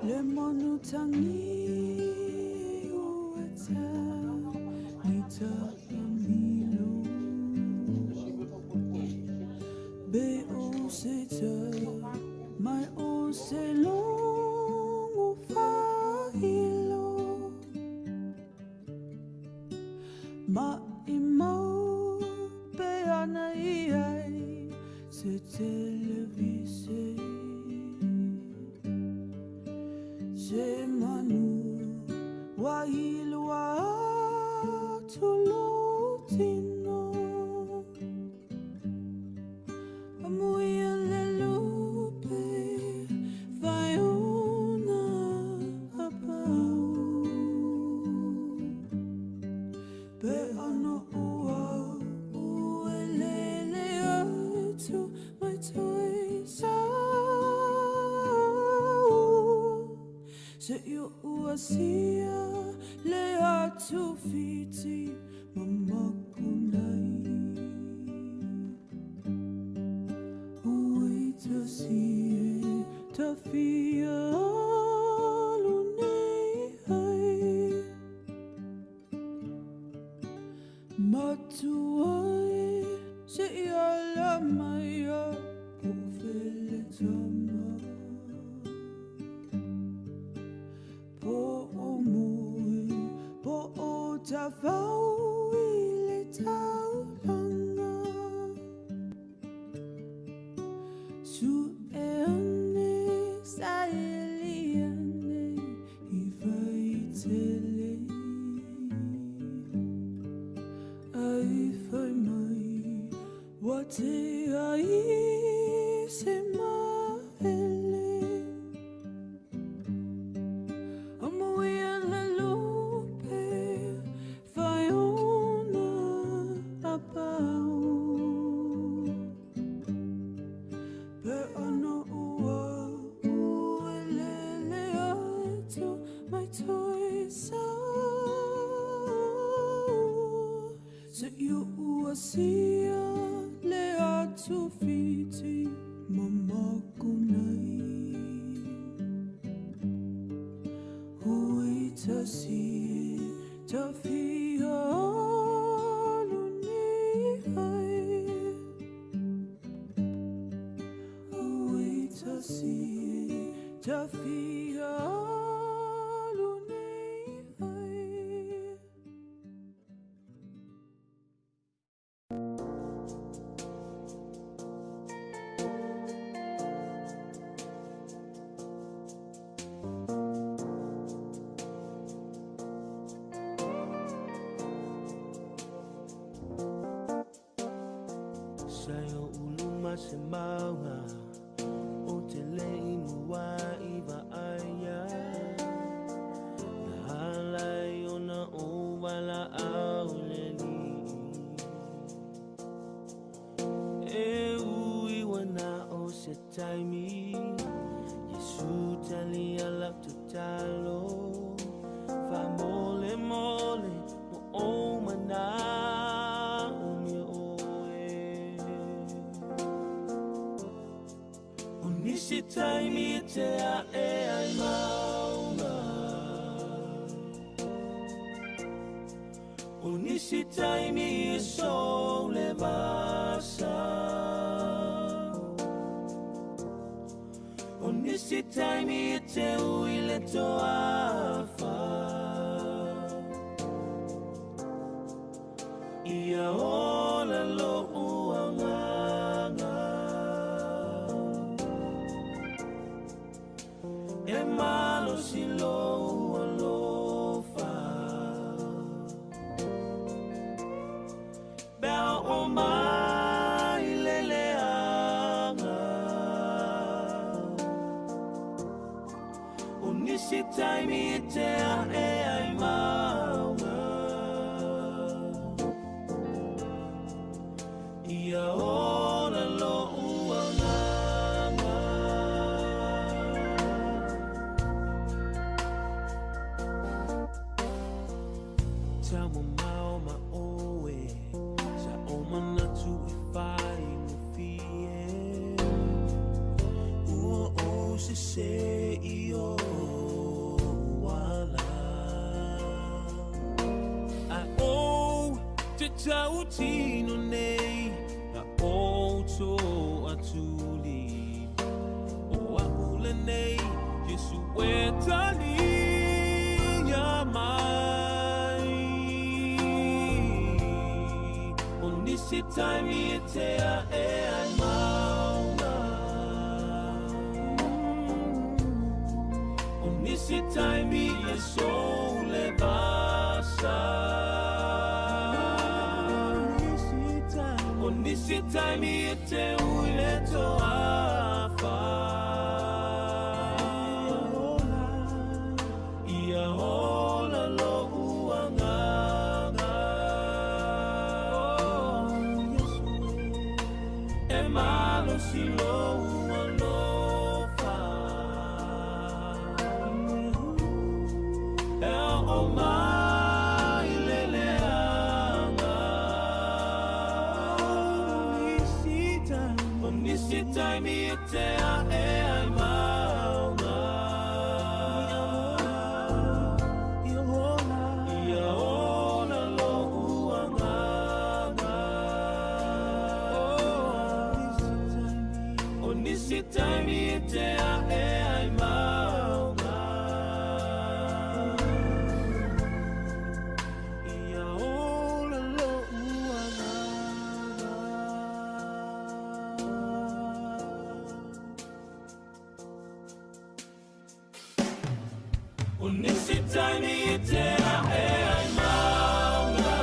Le manu tangi ueta ni ta milo be o se te mai o se longo fahilo ma i mau pe ana i ai se televise se manu wahilua tulutino amuia le lupe vaiona apau pe ano ua uelele atu mai toi sau se iu ua sia le atu fiti mamakunai ui ta si ta fia lunei ai matuai se ia la maia po fele tama po o mui po o ta fau i le taulanga su e ane sa eli ane i vai tele ai fai mai wa te ai se maele amuia le lupe vai ona apau pe ano ua uelele atu mai toi sau se iu ua sia le atu fiti mamakunai ui ta si ta fia luni ai ui ta si ta fia luni ai. Sayo uluma se maunga o te lei mua i vaaya na halai ona o wala au le ni e ui wana o se taimi Yesu tali ala tu talo fa mole mole mo o mana umi oe o nisi taimi te a e ai maunga o nisi taimi e so le vasa o nisi taimi e te ui le toafa ia ola lo uanganga e malo si lo alofa bea o mai leleanga o nisi taimi e te a e ai maunga. Taumamao ma oe Sa o manatu e whaingofie Ua o se se i o wala A o te tau tino nei A o tō atuli O a ule nei Jesu e tali ia mai O nisi taimi e te a e ai maunga O nisi taimi e sole vasa O nisi taimi e te uile toafa Ia ola lo uanganga E malo si lo ualofa E o mai le leanga O nisi taimi e te a e ai maunga Ia ola lo uanganga O nisi taimi e te a e ai maunga Ia ola lo uanganga O nisi taimi e te a e ai maunga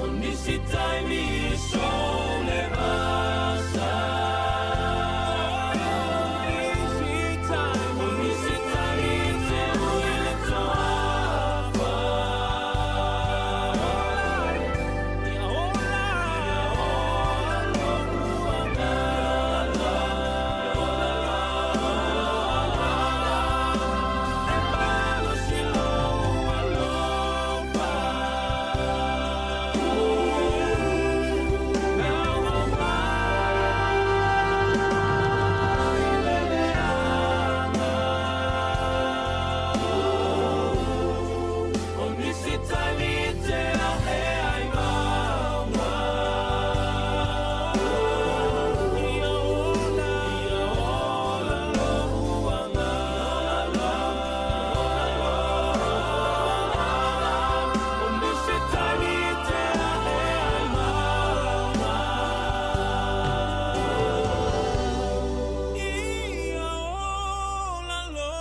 O nisi taimi e sole vasa O nisi taimi e te uile toafa Ia ola, ia ola lo uanganga E malo si lo ualofa E o mai le leanga O nisi taimi e te a e ai maunga Ia ola, ia ola lo uanganga O nisi taimi e te a e ai maunga Ia ola lo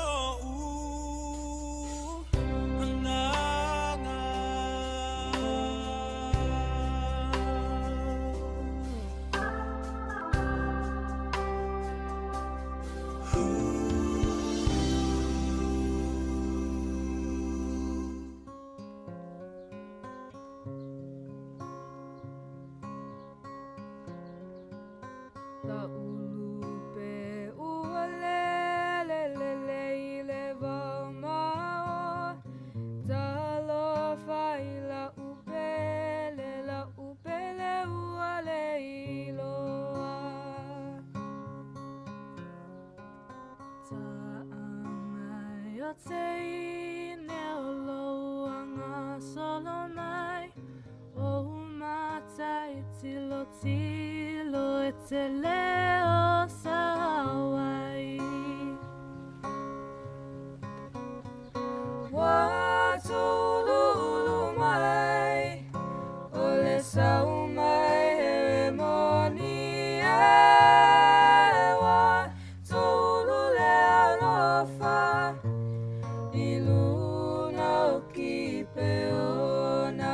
uanganga La ulupe ua lele lele i le vao Talofa i la upele la upele ua le iloa Ta'angai o te ine o louanga solo mai O matai tilo tilo e te leo sawai Watululu mai o le sau mai here moni e Watulu le alofa i luna o ki peona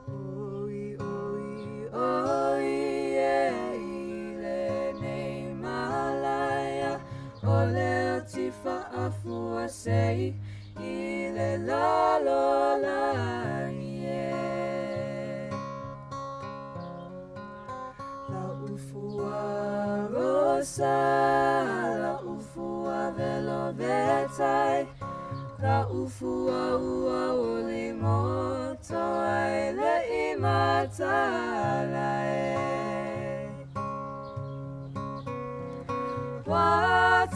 Oi, oi, oi, e i le nei malaya O leo tifa afua sei i le lalo langi e. sa la ufua velo vetai La ufua ua uli moto ai le imatala e Wa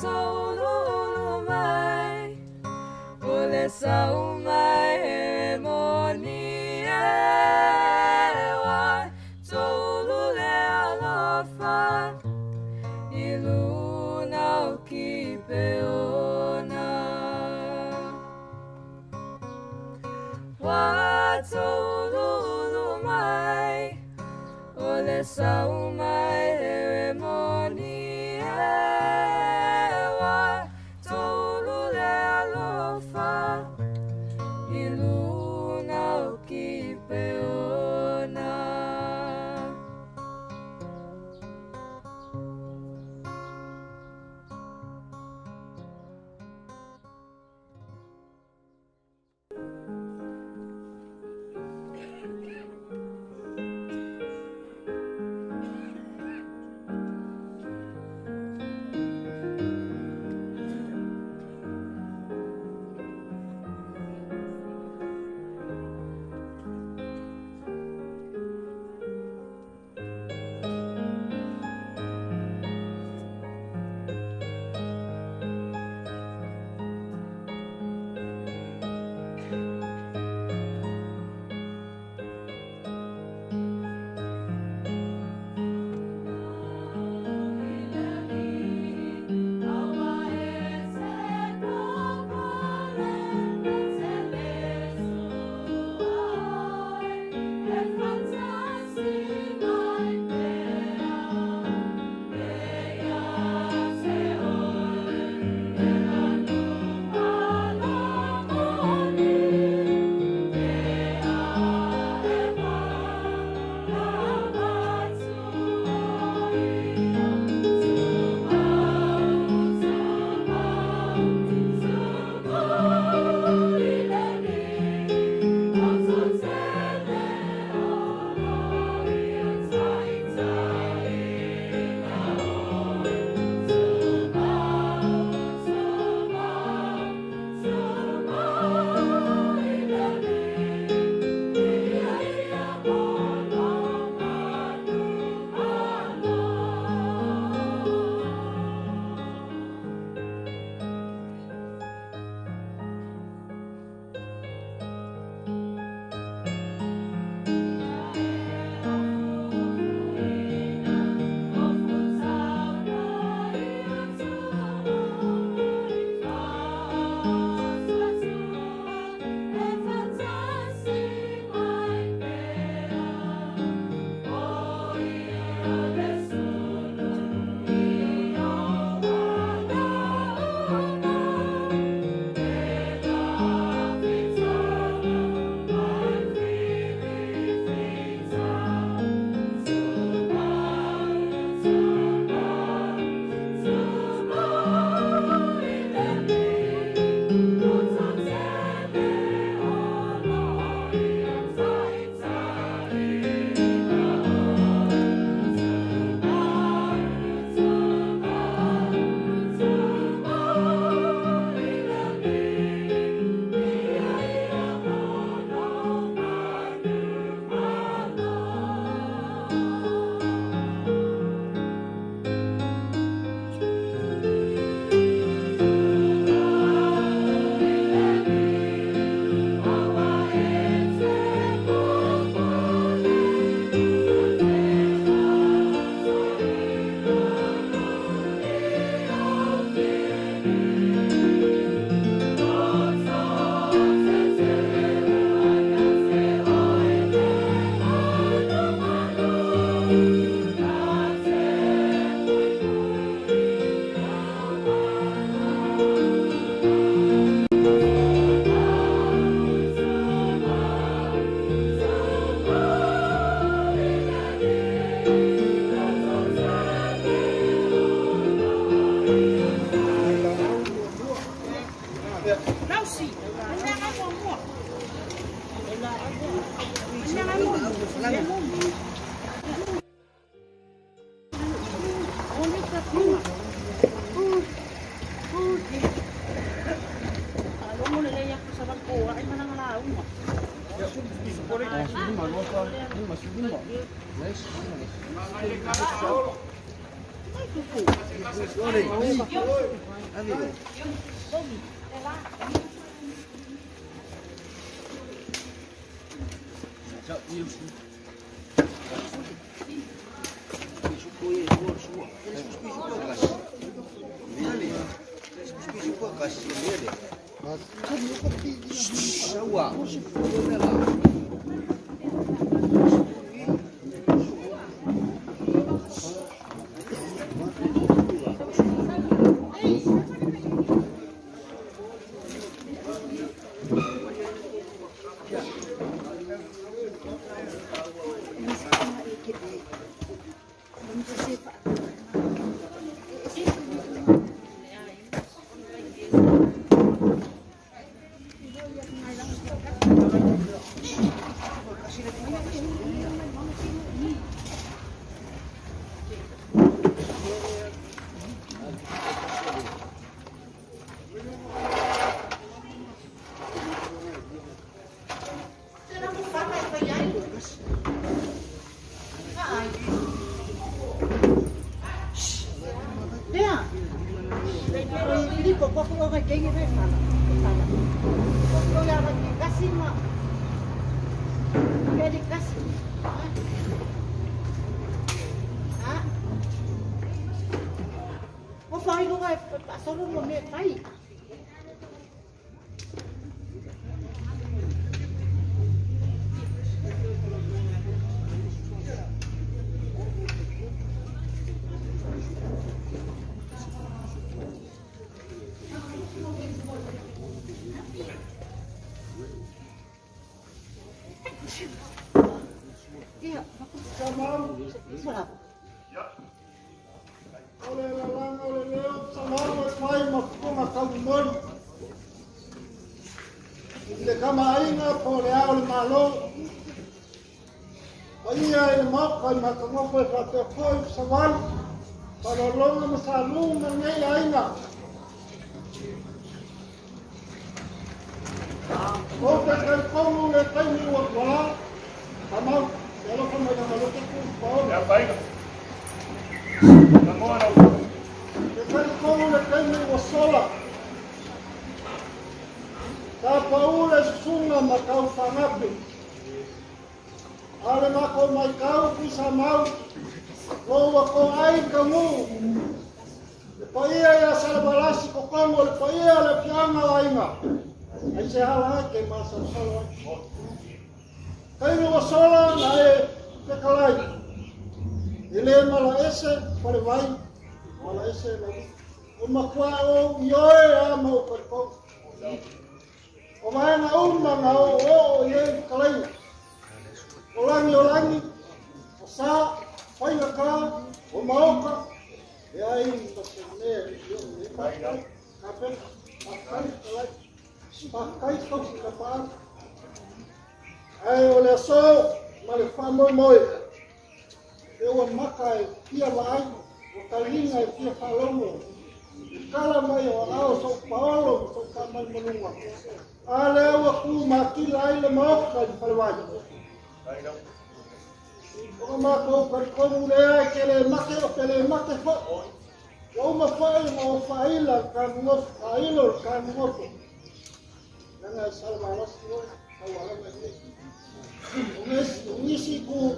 ulu ulu mai O le sau mai e moni e Wa ulu le alofa I luna o ki peona Wa ulu ulu mai O le sau mai e moni e Wa ulu le alofa I luna o ki peona. O le lalanga o le leo samau e fai ma fukonga taumoli. I le kamaaiga po o le ao le Malo. Paia i le maoka i matagofo e faapea foi Savali, Faalologa ma Salū ma lenei aiga. Ou te talitonu le taimi ua tualā, Samau, e alofa mai na malote ku paolo. Ia faiga. Te talitonu le taimi ua sola. Sa pau le susuga ma tau fagape. A le mako mai kau i sa mau. Lo ua ko ai ka mu. Le paia ia Salavalasi kokongo le paia le fianga lainga. Ai se hala ai ke masalosalo ai. Taimi ua sola na e fekalai. E le mala ese falevai. Mala ese la. O makua o ioe a mau kalikau. O vaega uma na o o i e fekalaiga. O langi o langi, o sa, whainga ka, o maoka, e ai ma se mea i o e whakai, ka peka, whakai, kalai, whakai tausi ka paa. Ai o le aso, ma le whamoemoe, e ua maka e fia vaai, o talinga e fia whalomo, e kala mai o ao sau paolo, ma sau whamai malunga. A le ua ku makila ai le maoka i whalewai. O mākou kalikonu lea e ke le make o ke le make fo. Ua uma fo'i ma o faaila le kanugofo, faailo le kanugofo. Langa e salavalasi oe, taualaga i nei. O nisi ku,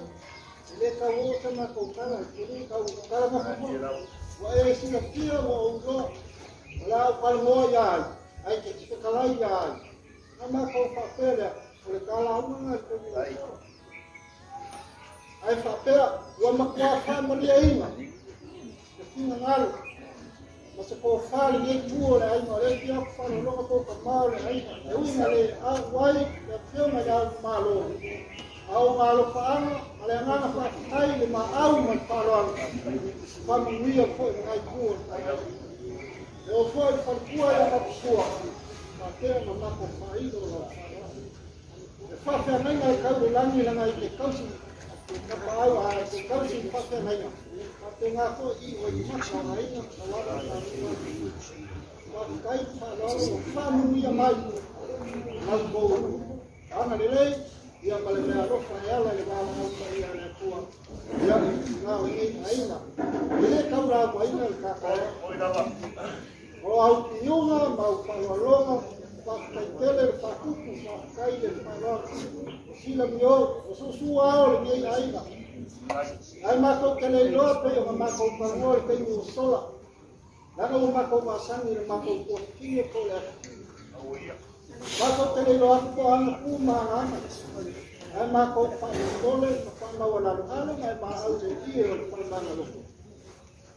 e le tau o se mākou tala, e le tau tala mafo. Ua e silafia ua ou loa, o la au kalamoa ia ai, ai ke fekalai ia ai. Na mākou faapea lea, o le talauga i te Ai faapea, ua matua faamaliaina, le finagalo, ma se kofā lenei tu o le aiga, o le fia aku faalologa po o ka mā o le aiga, e uiga le au ai le afioga i le au Malo. A o galofaaga ma le agaga faafetai le maau ma le faaaloalo, faamanuia foi lenei tu o le aiga. E o foi le falekua ia mapusua, faapea na mako faailo lau faaaloalo. E faafeagaiga e kau le lagi laga i ke kausi ka paau a ke kausi i faafeagaiga. Faapena foi i o i maka o aiga ma wala faafetai faaaloalo o faamanuia mai lau kou aga lelei. Ia ma le meaalofa e ala i le valaau paia a le Atua ia i tina o lenei aiga. E lē taulauaina le tataea o au piuga ma au faaaloaloga. Faafetai tele le faatupu, faafetai le faaaloalo o silamio o suasua ao lenei aiga. Ae matou te le iloa pei ona matou talanoa i le taimi ua sola, leaga ua matou masani i le matou tuafafine po o le afafine. Matou te le iloa atu po o aga tu ma aga aga, ae matou faamolemole ma faamaualaloalo ma e maau le ie o le falemagaloto.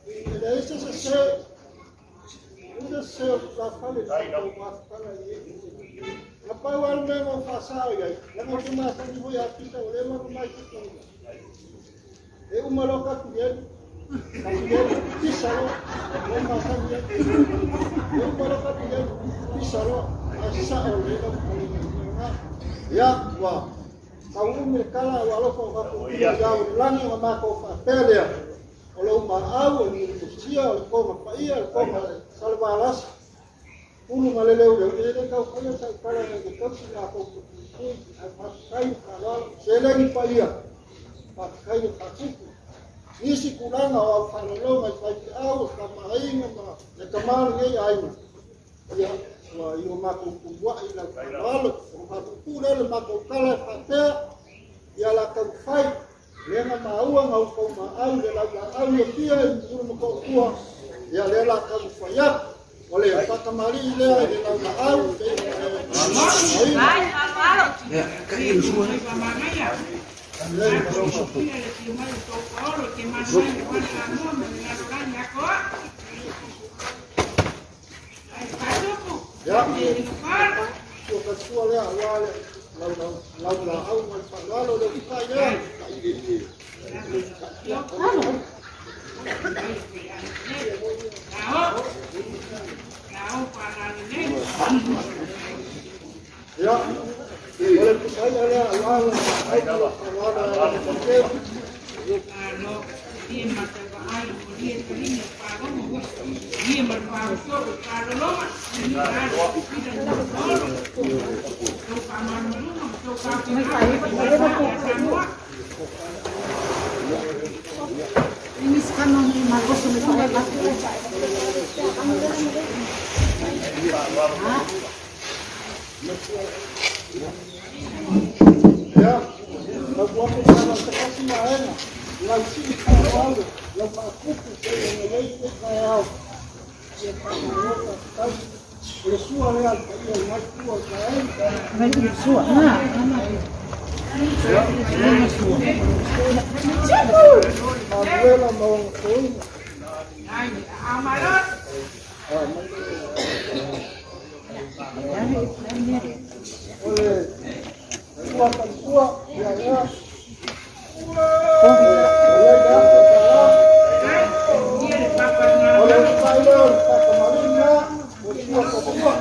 E leai se sese, ua se o le tulafale i le matou mafutaga i e. Na pau lava le mea na ou faasao i ai, leaga ou te masani foi ia Pita ua leva ona mai tutuina. E uma loa Kapilieli, Kapilieli, pisa loa, ua masani ai. E uma loa Kapilieli, pisa loa, ae sao lelei lau fetalaiga i le mea lena. Ia, ua tau umi le tala, ua alofa o tatou Tupu i ao i le lagi ona matou faapea lea, o lou maau, o le mulimusia, o le toga paia, o le toga salevalasi, ulu ma le leuleu, e le tau faia sau tala nei te tausi matou tupuipui, ae faafetai le faaaloalo, seleni paia, faafetai le faatupu. Nisi tulaga o au faalologa i faifeau, o tamaaiga ma le tama o lenei aiga, ia, ua i o matou tumuai i lau faaaloalo, ona faapuupuu lea o le matou tala e faapea, ia la taumafai, lea na maua na outou maau le laulaau ia fia i ulu ma toatua, ia lea la taumafai atu. O le faatamalii lea i le laulaau, Ia, ua tatua lea aua le laulaau ma le faaaloalo le utai lea. Ia, o le pusaia lea aua le faaaloalo le faaaloalo. Ia, lau tuapu sa lau se tasi vaega, lau sii faaaloalo, lau faatupu pei ona i ai lenei taeao. Ia faamalo faafetai. O le sua lea a le paia o lenei itu o le taeao. Manuela ma ona toina. O le sua faletua, ia lea. O le utai lea o le faatamalii lea, o le sua faletua.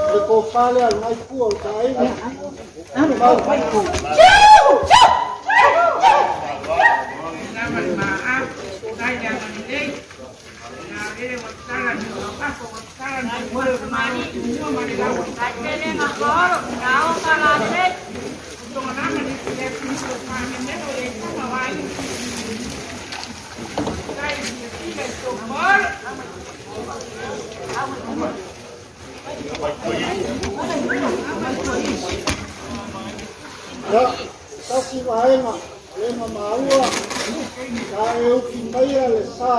O le tofa lea a lenei itu o le taeina. Ia, tasi vaega, le ma maua, sa e uki maia le sa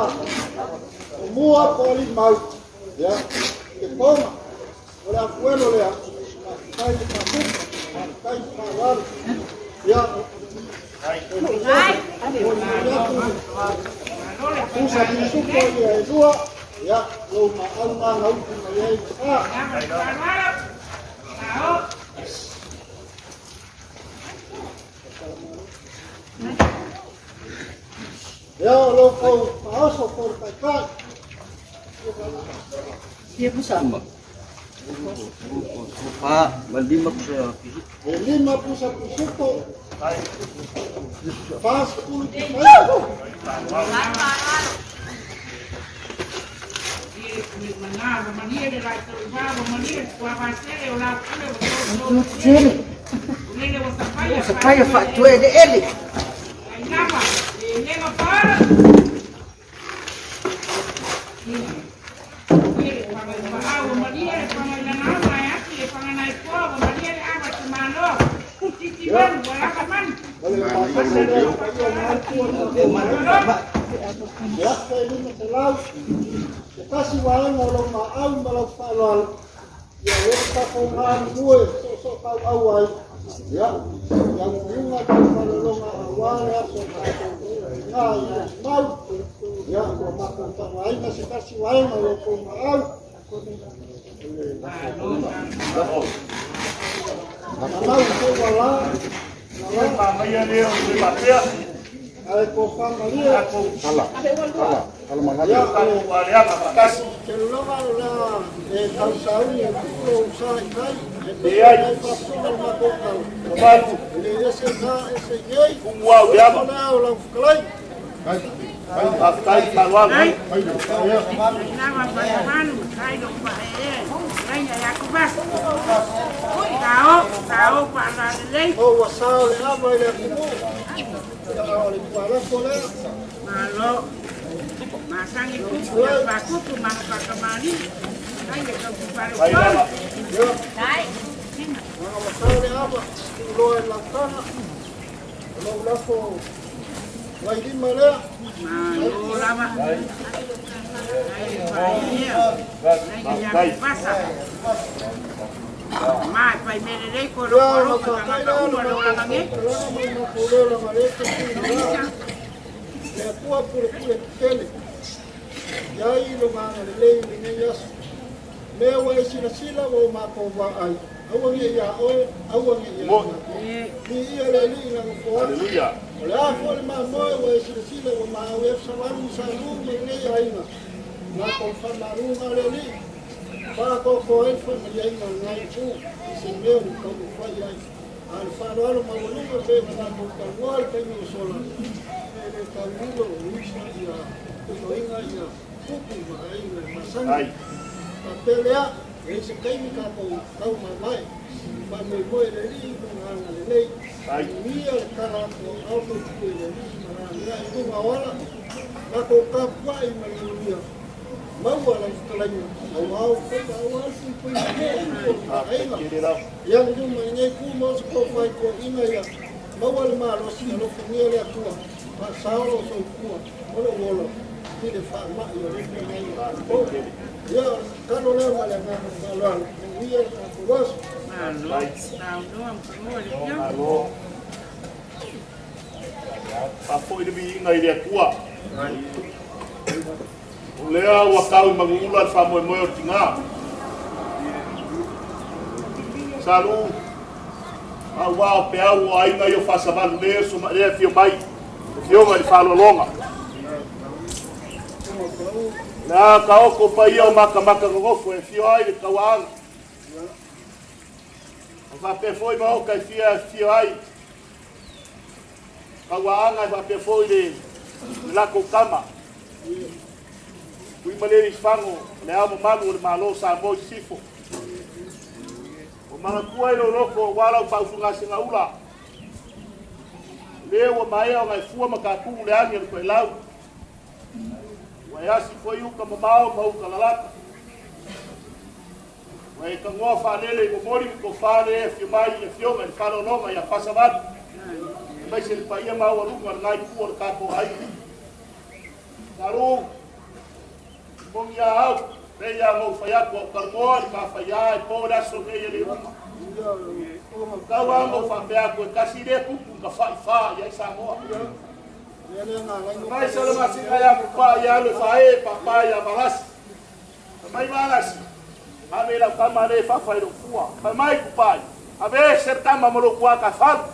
o mua po o limau, ia, i le toga, o le afuelo lea, faafetai le faatupu, faafetai le faaaloalo. Ia, molimoli atu pusa pisupo ia e lua, ia, lou maau na na uki mai ai le sa. Ia, o lo kou faaoso po o le taitai. Fia pusa? Fa, ma lima pusa pisupo. E lima pusa pisupo. 40 Sapaia faatoe le ele. Se tasi vaega o lau maau ma lau faaaloalo ia ua tatou galulue soosoo tauau ai ia ia uiuga tau faalologa auā le aso tatou ga ia mau ia ua matou faaaogaina se tasi vaega o loutou maau manau se ua la Maia lea o le faapea. Ae kofamalia. Ala, ala, ala manale. Ia tatou aleaga faatasi. Ke loga o la e tausauni e tulo usa i kai. E Leai. e fasoga le matou tau. Mamalu. Le ese ka ese nei. Kumu au le ama. O lea o lau fetalai. Faafetai faaaloalo. O ua sao le ava i le atunuu. Ia o le tualafo lea. Malo. Masangi kuku ya pakuku mana pakamani. Ai le kau pare Vai lava. Ia. Mga ua sao le ava. Tuloa i lautaga. O lau lafo vailima lea. Malo lava. Ai pai Ai ya pasa. Mai pai mele ko ro ro ka ka uma ro la nge. Le atua pulepule tetele iai lo magalelei i lenei aso mea ua e silasila ua o matou vaai aua ge iā oe aua ge iā matou viia le alii na gofo atu Aleluia. o le a foʻi le mamoe ua e silasila ua maau ai fasavalu ma salū ma lenei aiga matou faamaluga le alii faatoatoa ai le faamaliaiga o lenai itu i se mea ua taumafai ai a le faaaloalo maualuga pe na matou talanoa le taimi o sola e le taunuga o uisa ia totoiga ia kupu ma aiga e masani faapea lea e i se taimi tatou taumamae faamoemoe le alii ma aga lelei uia le tala atu o ao tupu i le alii ma lalea i luga o ala matou tapuai ma le manuia maua lau fetalaiga auao faiva auā le puipui aiga ia le luma i nei ku ma o se kofaikoaʻiga ia maua le malosi alofagia le atua faasao lou soifua o lou ola i le faamaʻi o le feagaiga ia o le tatalo lea ma le agaga faaaloalo manuia le tatou aso. Malo. Saunoa mfanua le pio. Malo. Faafoi le viiga i le Atua. O lea ua tau i maguula le faamoemoe o le tigā. Salu, auā o peau o aiga ia o faasavalu le so ma lea afio mai. Afioga i le faaaloaloga. Le a kaoko paia o makamaka gogofo e afio ai le tauaaga. O faapea foi ma oka e fia afio ai. Tauaaga e faapea foi le lako kama. Ui maleli fango le ao mamalu o le malo Samoa i sisifo. O manatua i lo loko o wala o pausunga singa ula. Le ua maea o ngai fua ma kākū le agi o le koelau. Ua e asi foi uka mamao ma uka lalata. Ua e kangoa whanele i momori mi ko whane e whio mai i fioga i whanononga i a whasavatu. E mai se le paia maua lunga le ngai kua le kākō ai. Karu, mongi a au, le ia ngau whaiaku au karangoa, le ka whaia e pō le aso nei e le uma. Kau a ngau whaapeaku e kasi le kupu ka whai wha i ai Samoa. Mai sa le masinga ia kupa ia le whae papa ia malasi. Mai malasi. Ave lau kama le whawhai lo kua. Pai mai kupai. Ave ser tama mo lo kua ka whalu.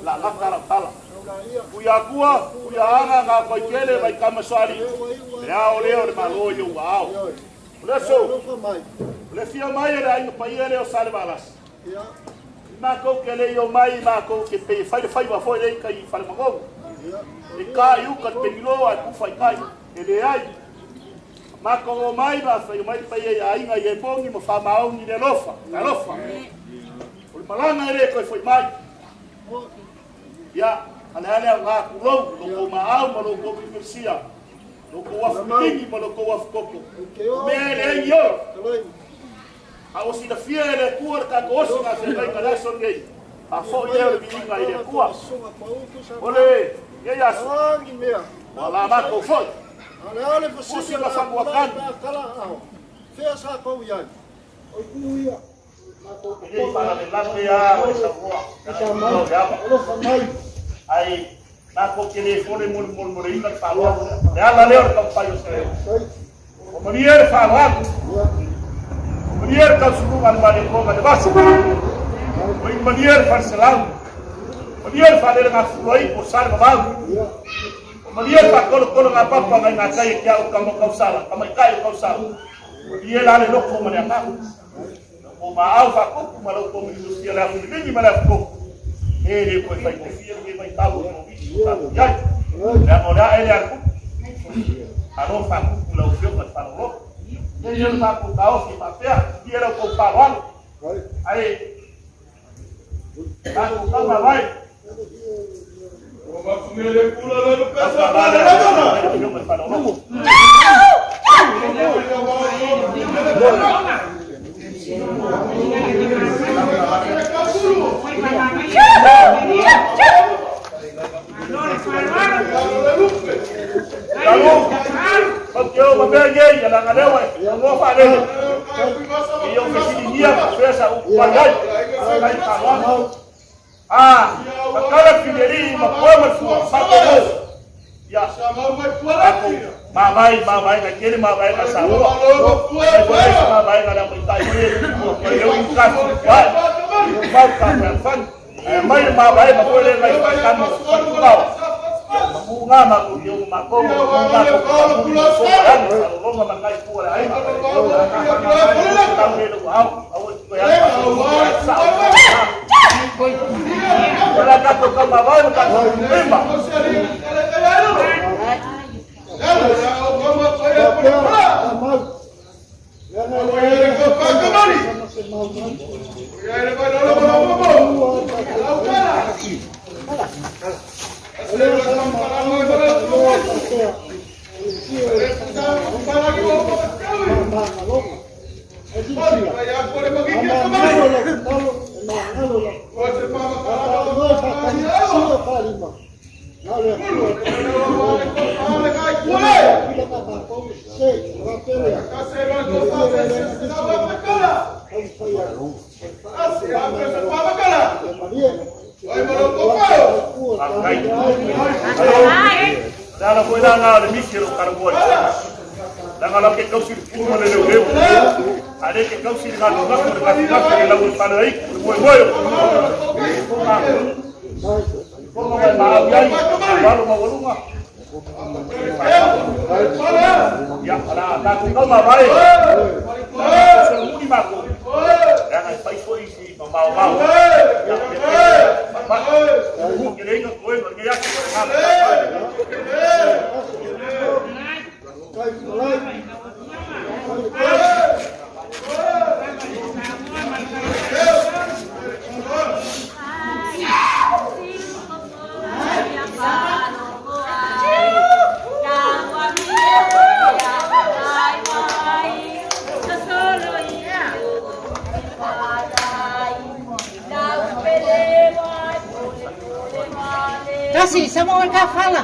La laka la tala. Kuia kua, kuia anga ngā koi kele vai kama soari. Le ao leo le malo i ua ao. O le so, le fia mai e le ainga paia le o sale malasi. Mākou ke le o mai mākou ke pe fai le fai wa foi le kai fale magogo. E ka i uka te pengilo a ku fai kai. E le ai. Mākou o mai ma fai mai pa ia ainga i e pongi ma fa maongi le lofa. La lofa. O le malanga e le koe foi mai. Ia, ale ale au ngā kulou, lo kou maau ma lo kou pipersia. Lo kou afu mingi ma lo kou afu koko. Mea e le ai ora. A o sina fia e le kua le kako osi ngā se kai ka leso nei. A fo i e o le viinga i le kua. O le, ia iasu. Wa la mākou foi. Usi ma whanguakani. Fea sa kou iai. O ku ia. E whalalelake a o sa moa. Alofa mai. Ai, mākou ke le fole mole mole mole ina le whaaloa. Le ala leo le kampai o se leo. O mania le whaaloa. O mania le kausukunga le male konga le vaso. O i mania le whariselau. Mania le whalele ngā fuloi o sare mawau. O mania le whakolo kolo ngā papa ngai ngā kai e kia o kama kausala. Kama i kai o kausala. O mania le ale loko ma le akahu. O maau whakupu ma lau komi sia le afu mingi ma le afu koko. E le koe whai kofia le whai tau o misi o tātou iai. Le ano lea e le aku. Alo whakupu lau whio ma te whanau E le whakupu ka ofi whapea. Ia lau kou whaloalo. Ai, tātou kama vai. O mafumele kula le no pesa pa le lana. Ah, makala fineri ma koe ma fua sa ko. Ya. Ma vai, ma vai na kele ma vai na sa. Ma vai na la mai tai. Eu em casa, vai. Mau ka fa fan. Mai ma vai ma koe le ngai fa kan ma fa. Ma mu nga ma ko yo ma ko ma ko ko ko ma ngai ku ai. Wala ka ko ka ma vai ka ko limba. Dala foi lá na le misi lo karangoi. Langa la ke kausi puma le leu leu. Ale ke kausi le ngalo ngako le ngako ngako le lau le ai le moe moe. Konga mai ma au iai, walo ma walunga. Ya, ala, tātou kau ma vai. Se muni mako. Langa e fai foi si ma mau mau. Ya, ma ma. Ke leinga koe ma ke yaki koe ngā. Kasi, sama orang fala.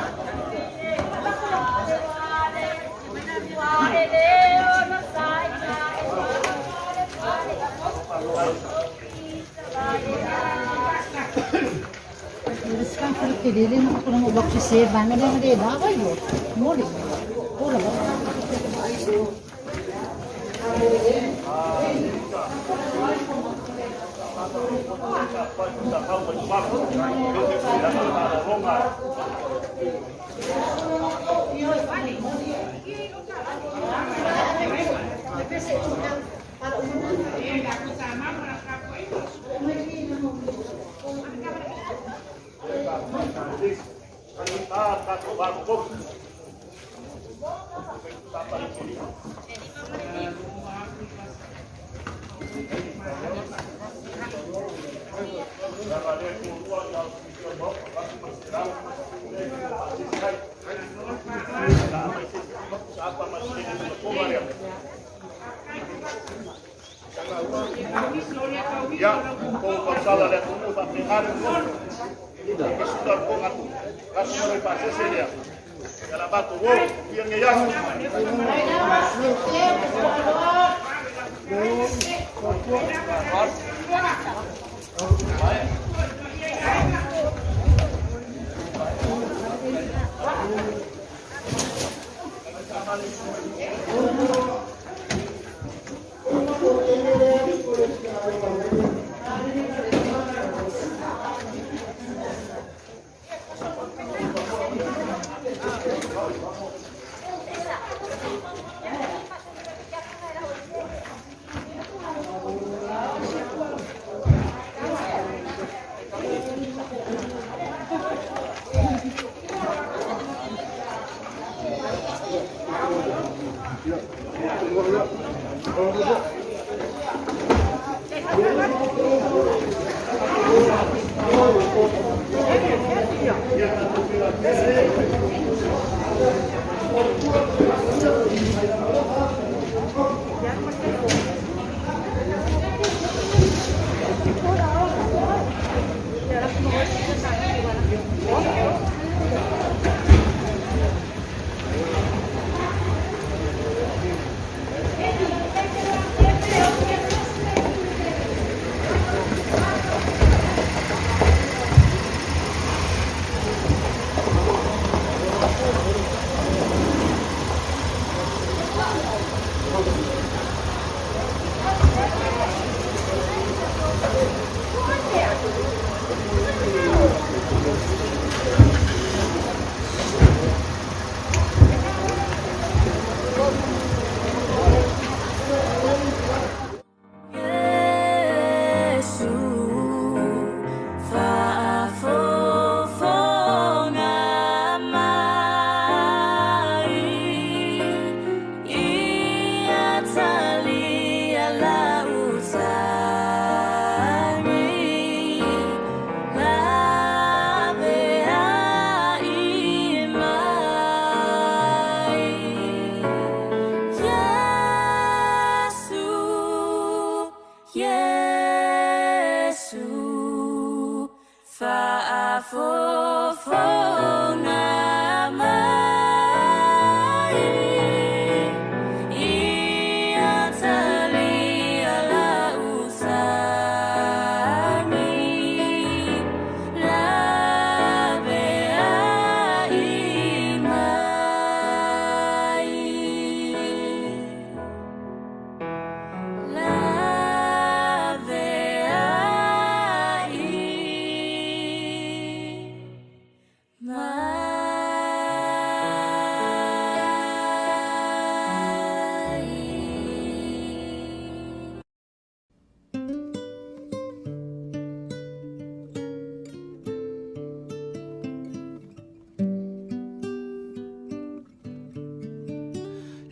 tatou va momotu. Ia, ko pausala le atunuu faapena le ke suda le koga atu. Aso le faasese lea. Ia la matou o, fia nei aso.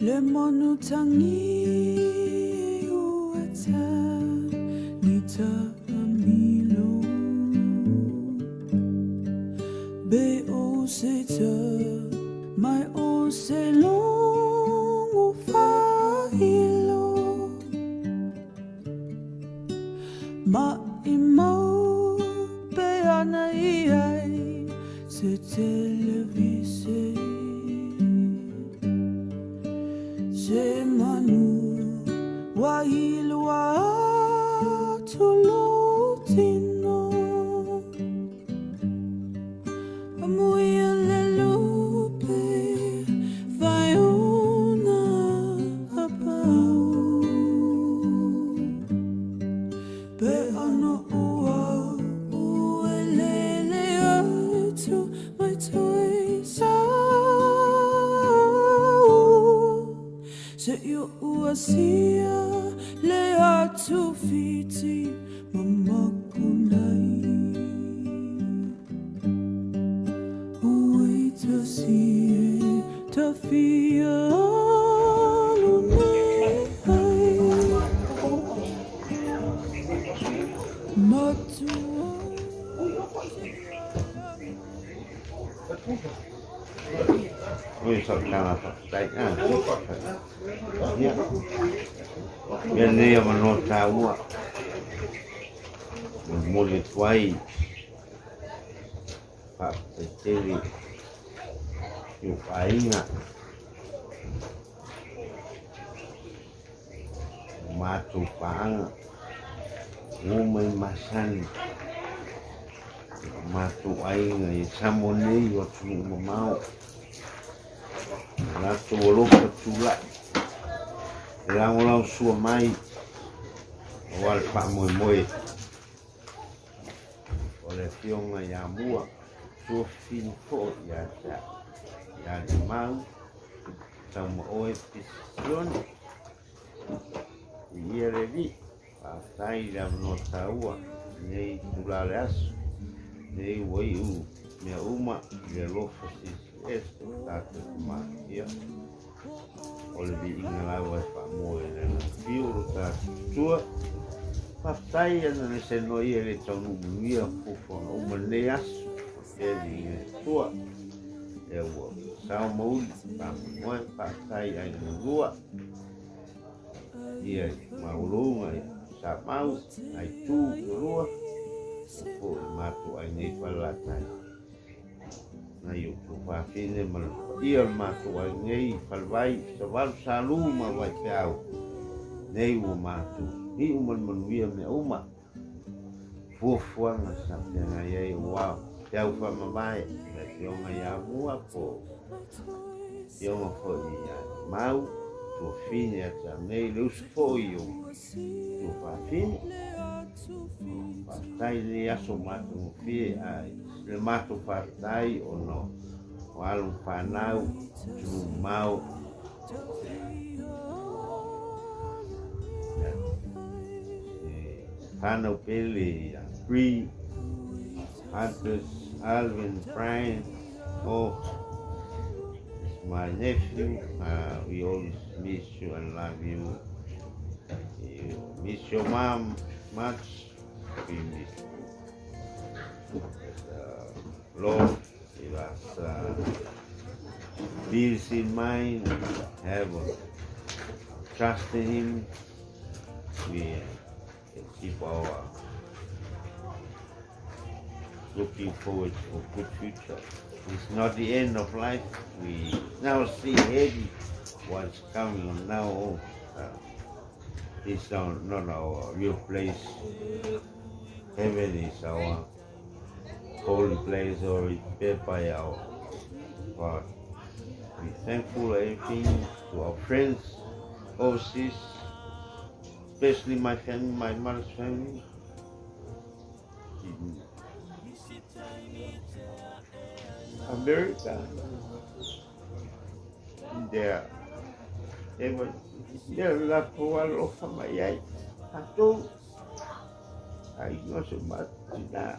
Le manu tangi uata nita amilo be o se te mai o se longo failo ma i mau pe ana i ai se televise se manu wa ilua tulutino amuia le lupe vaiona apau pe ano ua uelele atu mai toi sau se io ua sia le atu fiti mamakunai. Ui te Ia alu nei ai Matua. Oi sau tanga whakatai a. Ia. Ia nei a manoa tāua. Molimoli atu ai. Whakatai tele. I o whainga. O mātou pāanga. Ua mai masani. O mātou aiga i Samoa nei o atunuu mamao. O latou alofa tulai. E lagolagosua mai aua le faamoemoe o le Afioga ia Mua, Tuafafine foi ia te au, ia Limau, Taumaoe Pisi Sione, viia le Alii, faafetai i le avanoa taua i lenei itula o le aso, lenei ua iu mea uma i le alofa silisili ese o tatou Tama. O le viiga lava e faamoe i lana afio o lo tatou Atua. Faafetai ana le senoia e le taunuu manuia fuafuaga uma i lenei aso. Faapea le viiga i le Atua. Lea ua sao ma uli faamoemoe, faafetai i aiga lua. Ia i maualuga i Samau, nai tu lua, o foi i matou aiga i Falelatai. Nai o outou fafine ma le paia o le matou aiga nei i Falevai, Savalu, Salu ma Vaifeau. Nei ua matou iu ma le manuia mea uma. Fuafuaga sa feagai ai aua feau faamavae le Afioga ia Mua po Afioga foi ia Mau, tuafine ia te au nei, le uso foi o tuafafine. Faafetai lenei aso matagofie ae le matou faafetai ona o alo ma fanau atunuu mamao fanau pele ia Bree, Hunters, Alvin, Brian, oh, it's my nephew. We always miss you and love you. You miss your mom much. We miss you. But, Lord, give us peace in mind, have a trust in Him. We can keep our looking forward for a good future. It's not the end of life. We now see ahead what's coming on now. It's not our real place. Heaven is our holy place or prepared by our God. We thankful everything to our friends overseas, especially my family, my mother's family. In America, there, they were, they latou alofa mai ai tatou aiga o si o matou tina,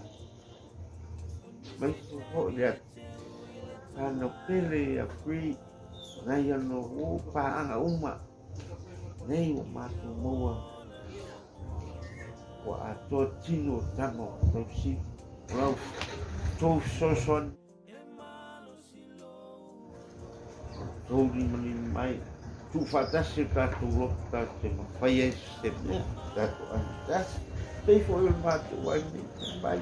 aemaise foi le fanau pele ia Free, nai ana uo paaga uma nei ua matou maua ua atoa tino o tama o tausili o lau tou fesoasoani o le tou limalima mai tuufaatasi o tatou loto tatou te mafai ai se mea tatou aiga pei foi o le matou aiga nei mai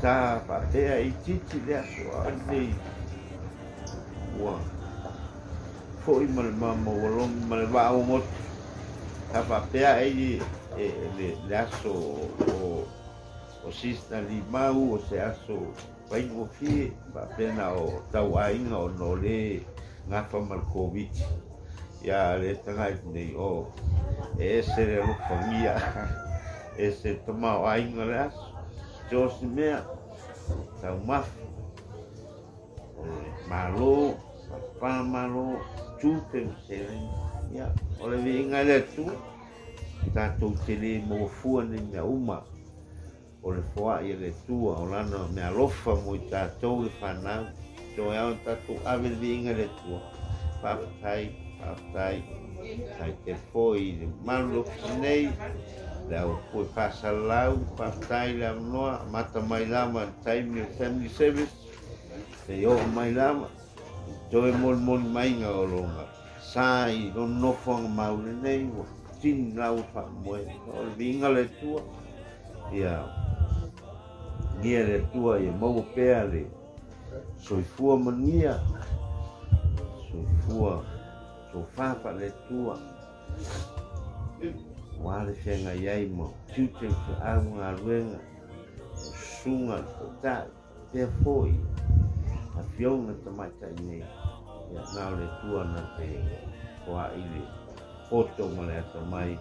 sa faapea itiiti le aso a lenei ua foi ma le maualalogi ma le vaa ogoto sa faapea ai le aso o Sister Limau o se aso faigofie faapea na o tau aiga ona o le gafa ma le Koviti. Ia le tagai nei o e ese le alofagia ese le tamaoaiga o le aso so o se mea taumafa o le Malo faapamalo tupe ma seleni. Ia o le viiga e le Atua tatou te le maua fua nei mea uma o le foai e le Atua o lana meaalofa mo i tatou le fanau. So e ao ona tatou ave le viiga i le Atua. Faafetai, faafetai. Tai te foi i le malu o ofisa nei, le au pue faasalalau, faafetai le avanoa, amata mai lava i le taimi o family service, seia oo mai lava i toe molimoli maiga o lona sa i lona nofoaga mau lenei, ua tini laua faamoe. O le viiga o le Atua, ia manuia le Atua, ia maua pea le soifua manuia, soifua tofa faale-Atua, aua le feagai ai ma tiute ma feau ma galuega, o susuga i le taitai, pea foi afioga tamaitai nei, ia na o le Atua na te foai le poto ma le atamai,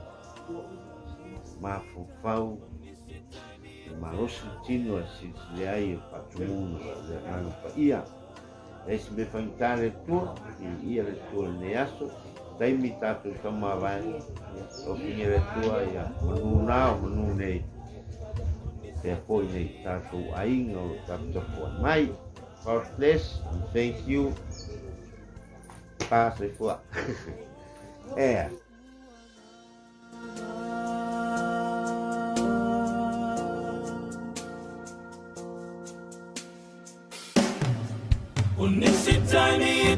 mafaufau, le malosi le tino e silisili ai o faatumuga le Agaga Paia. E se mea faigata le Atua, viia le Atua i lenei aso, taimi tatou taumavae, alofagia le Atua ia manu na o manu nei, pea foi nei tatou aiga o lo o taputapuai mai. God bless and thank you. Pa soifua. Ea. O nisi taimi e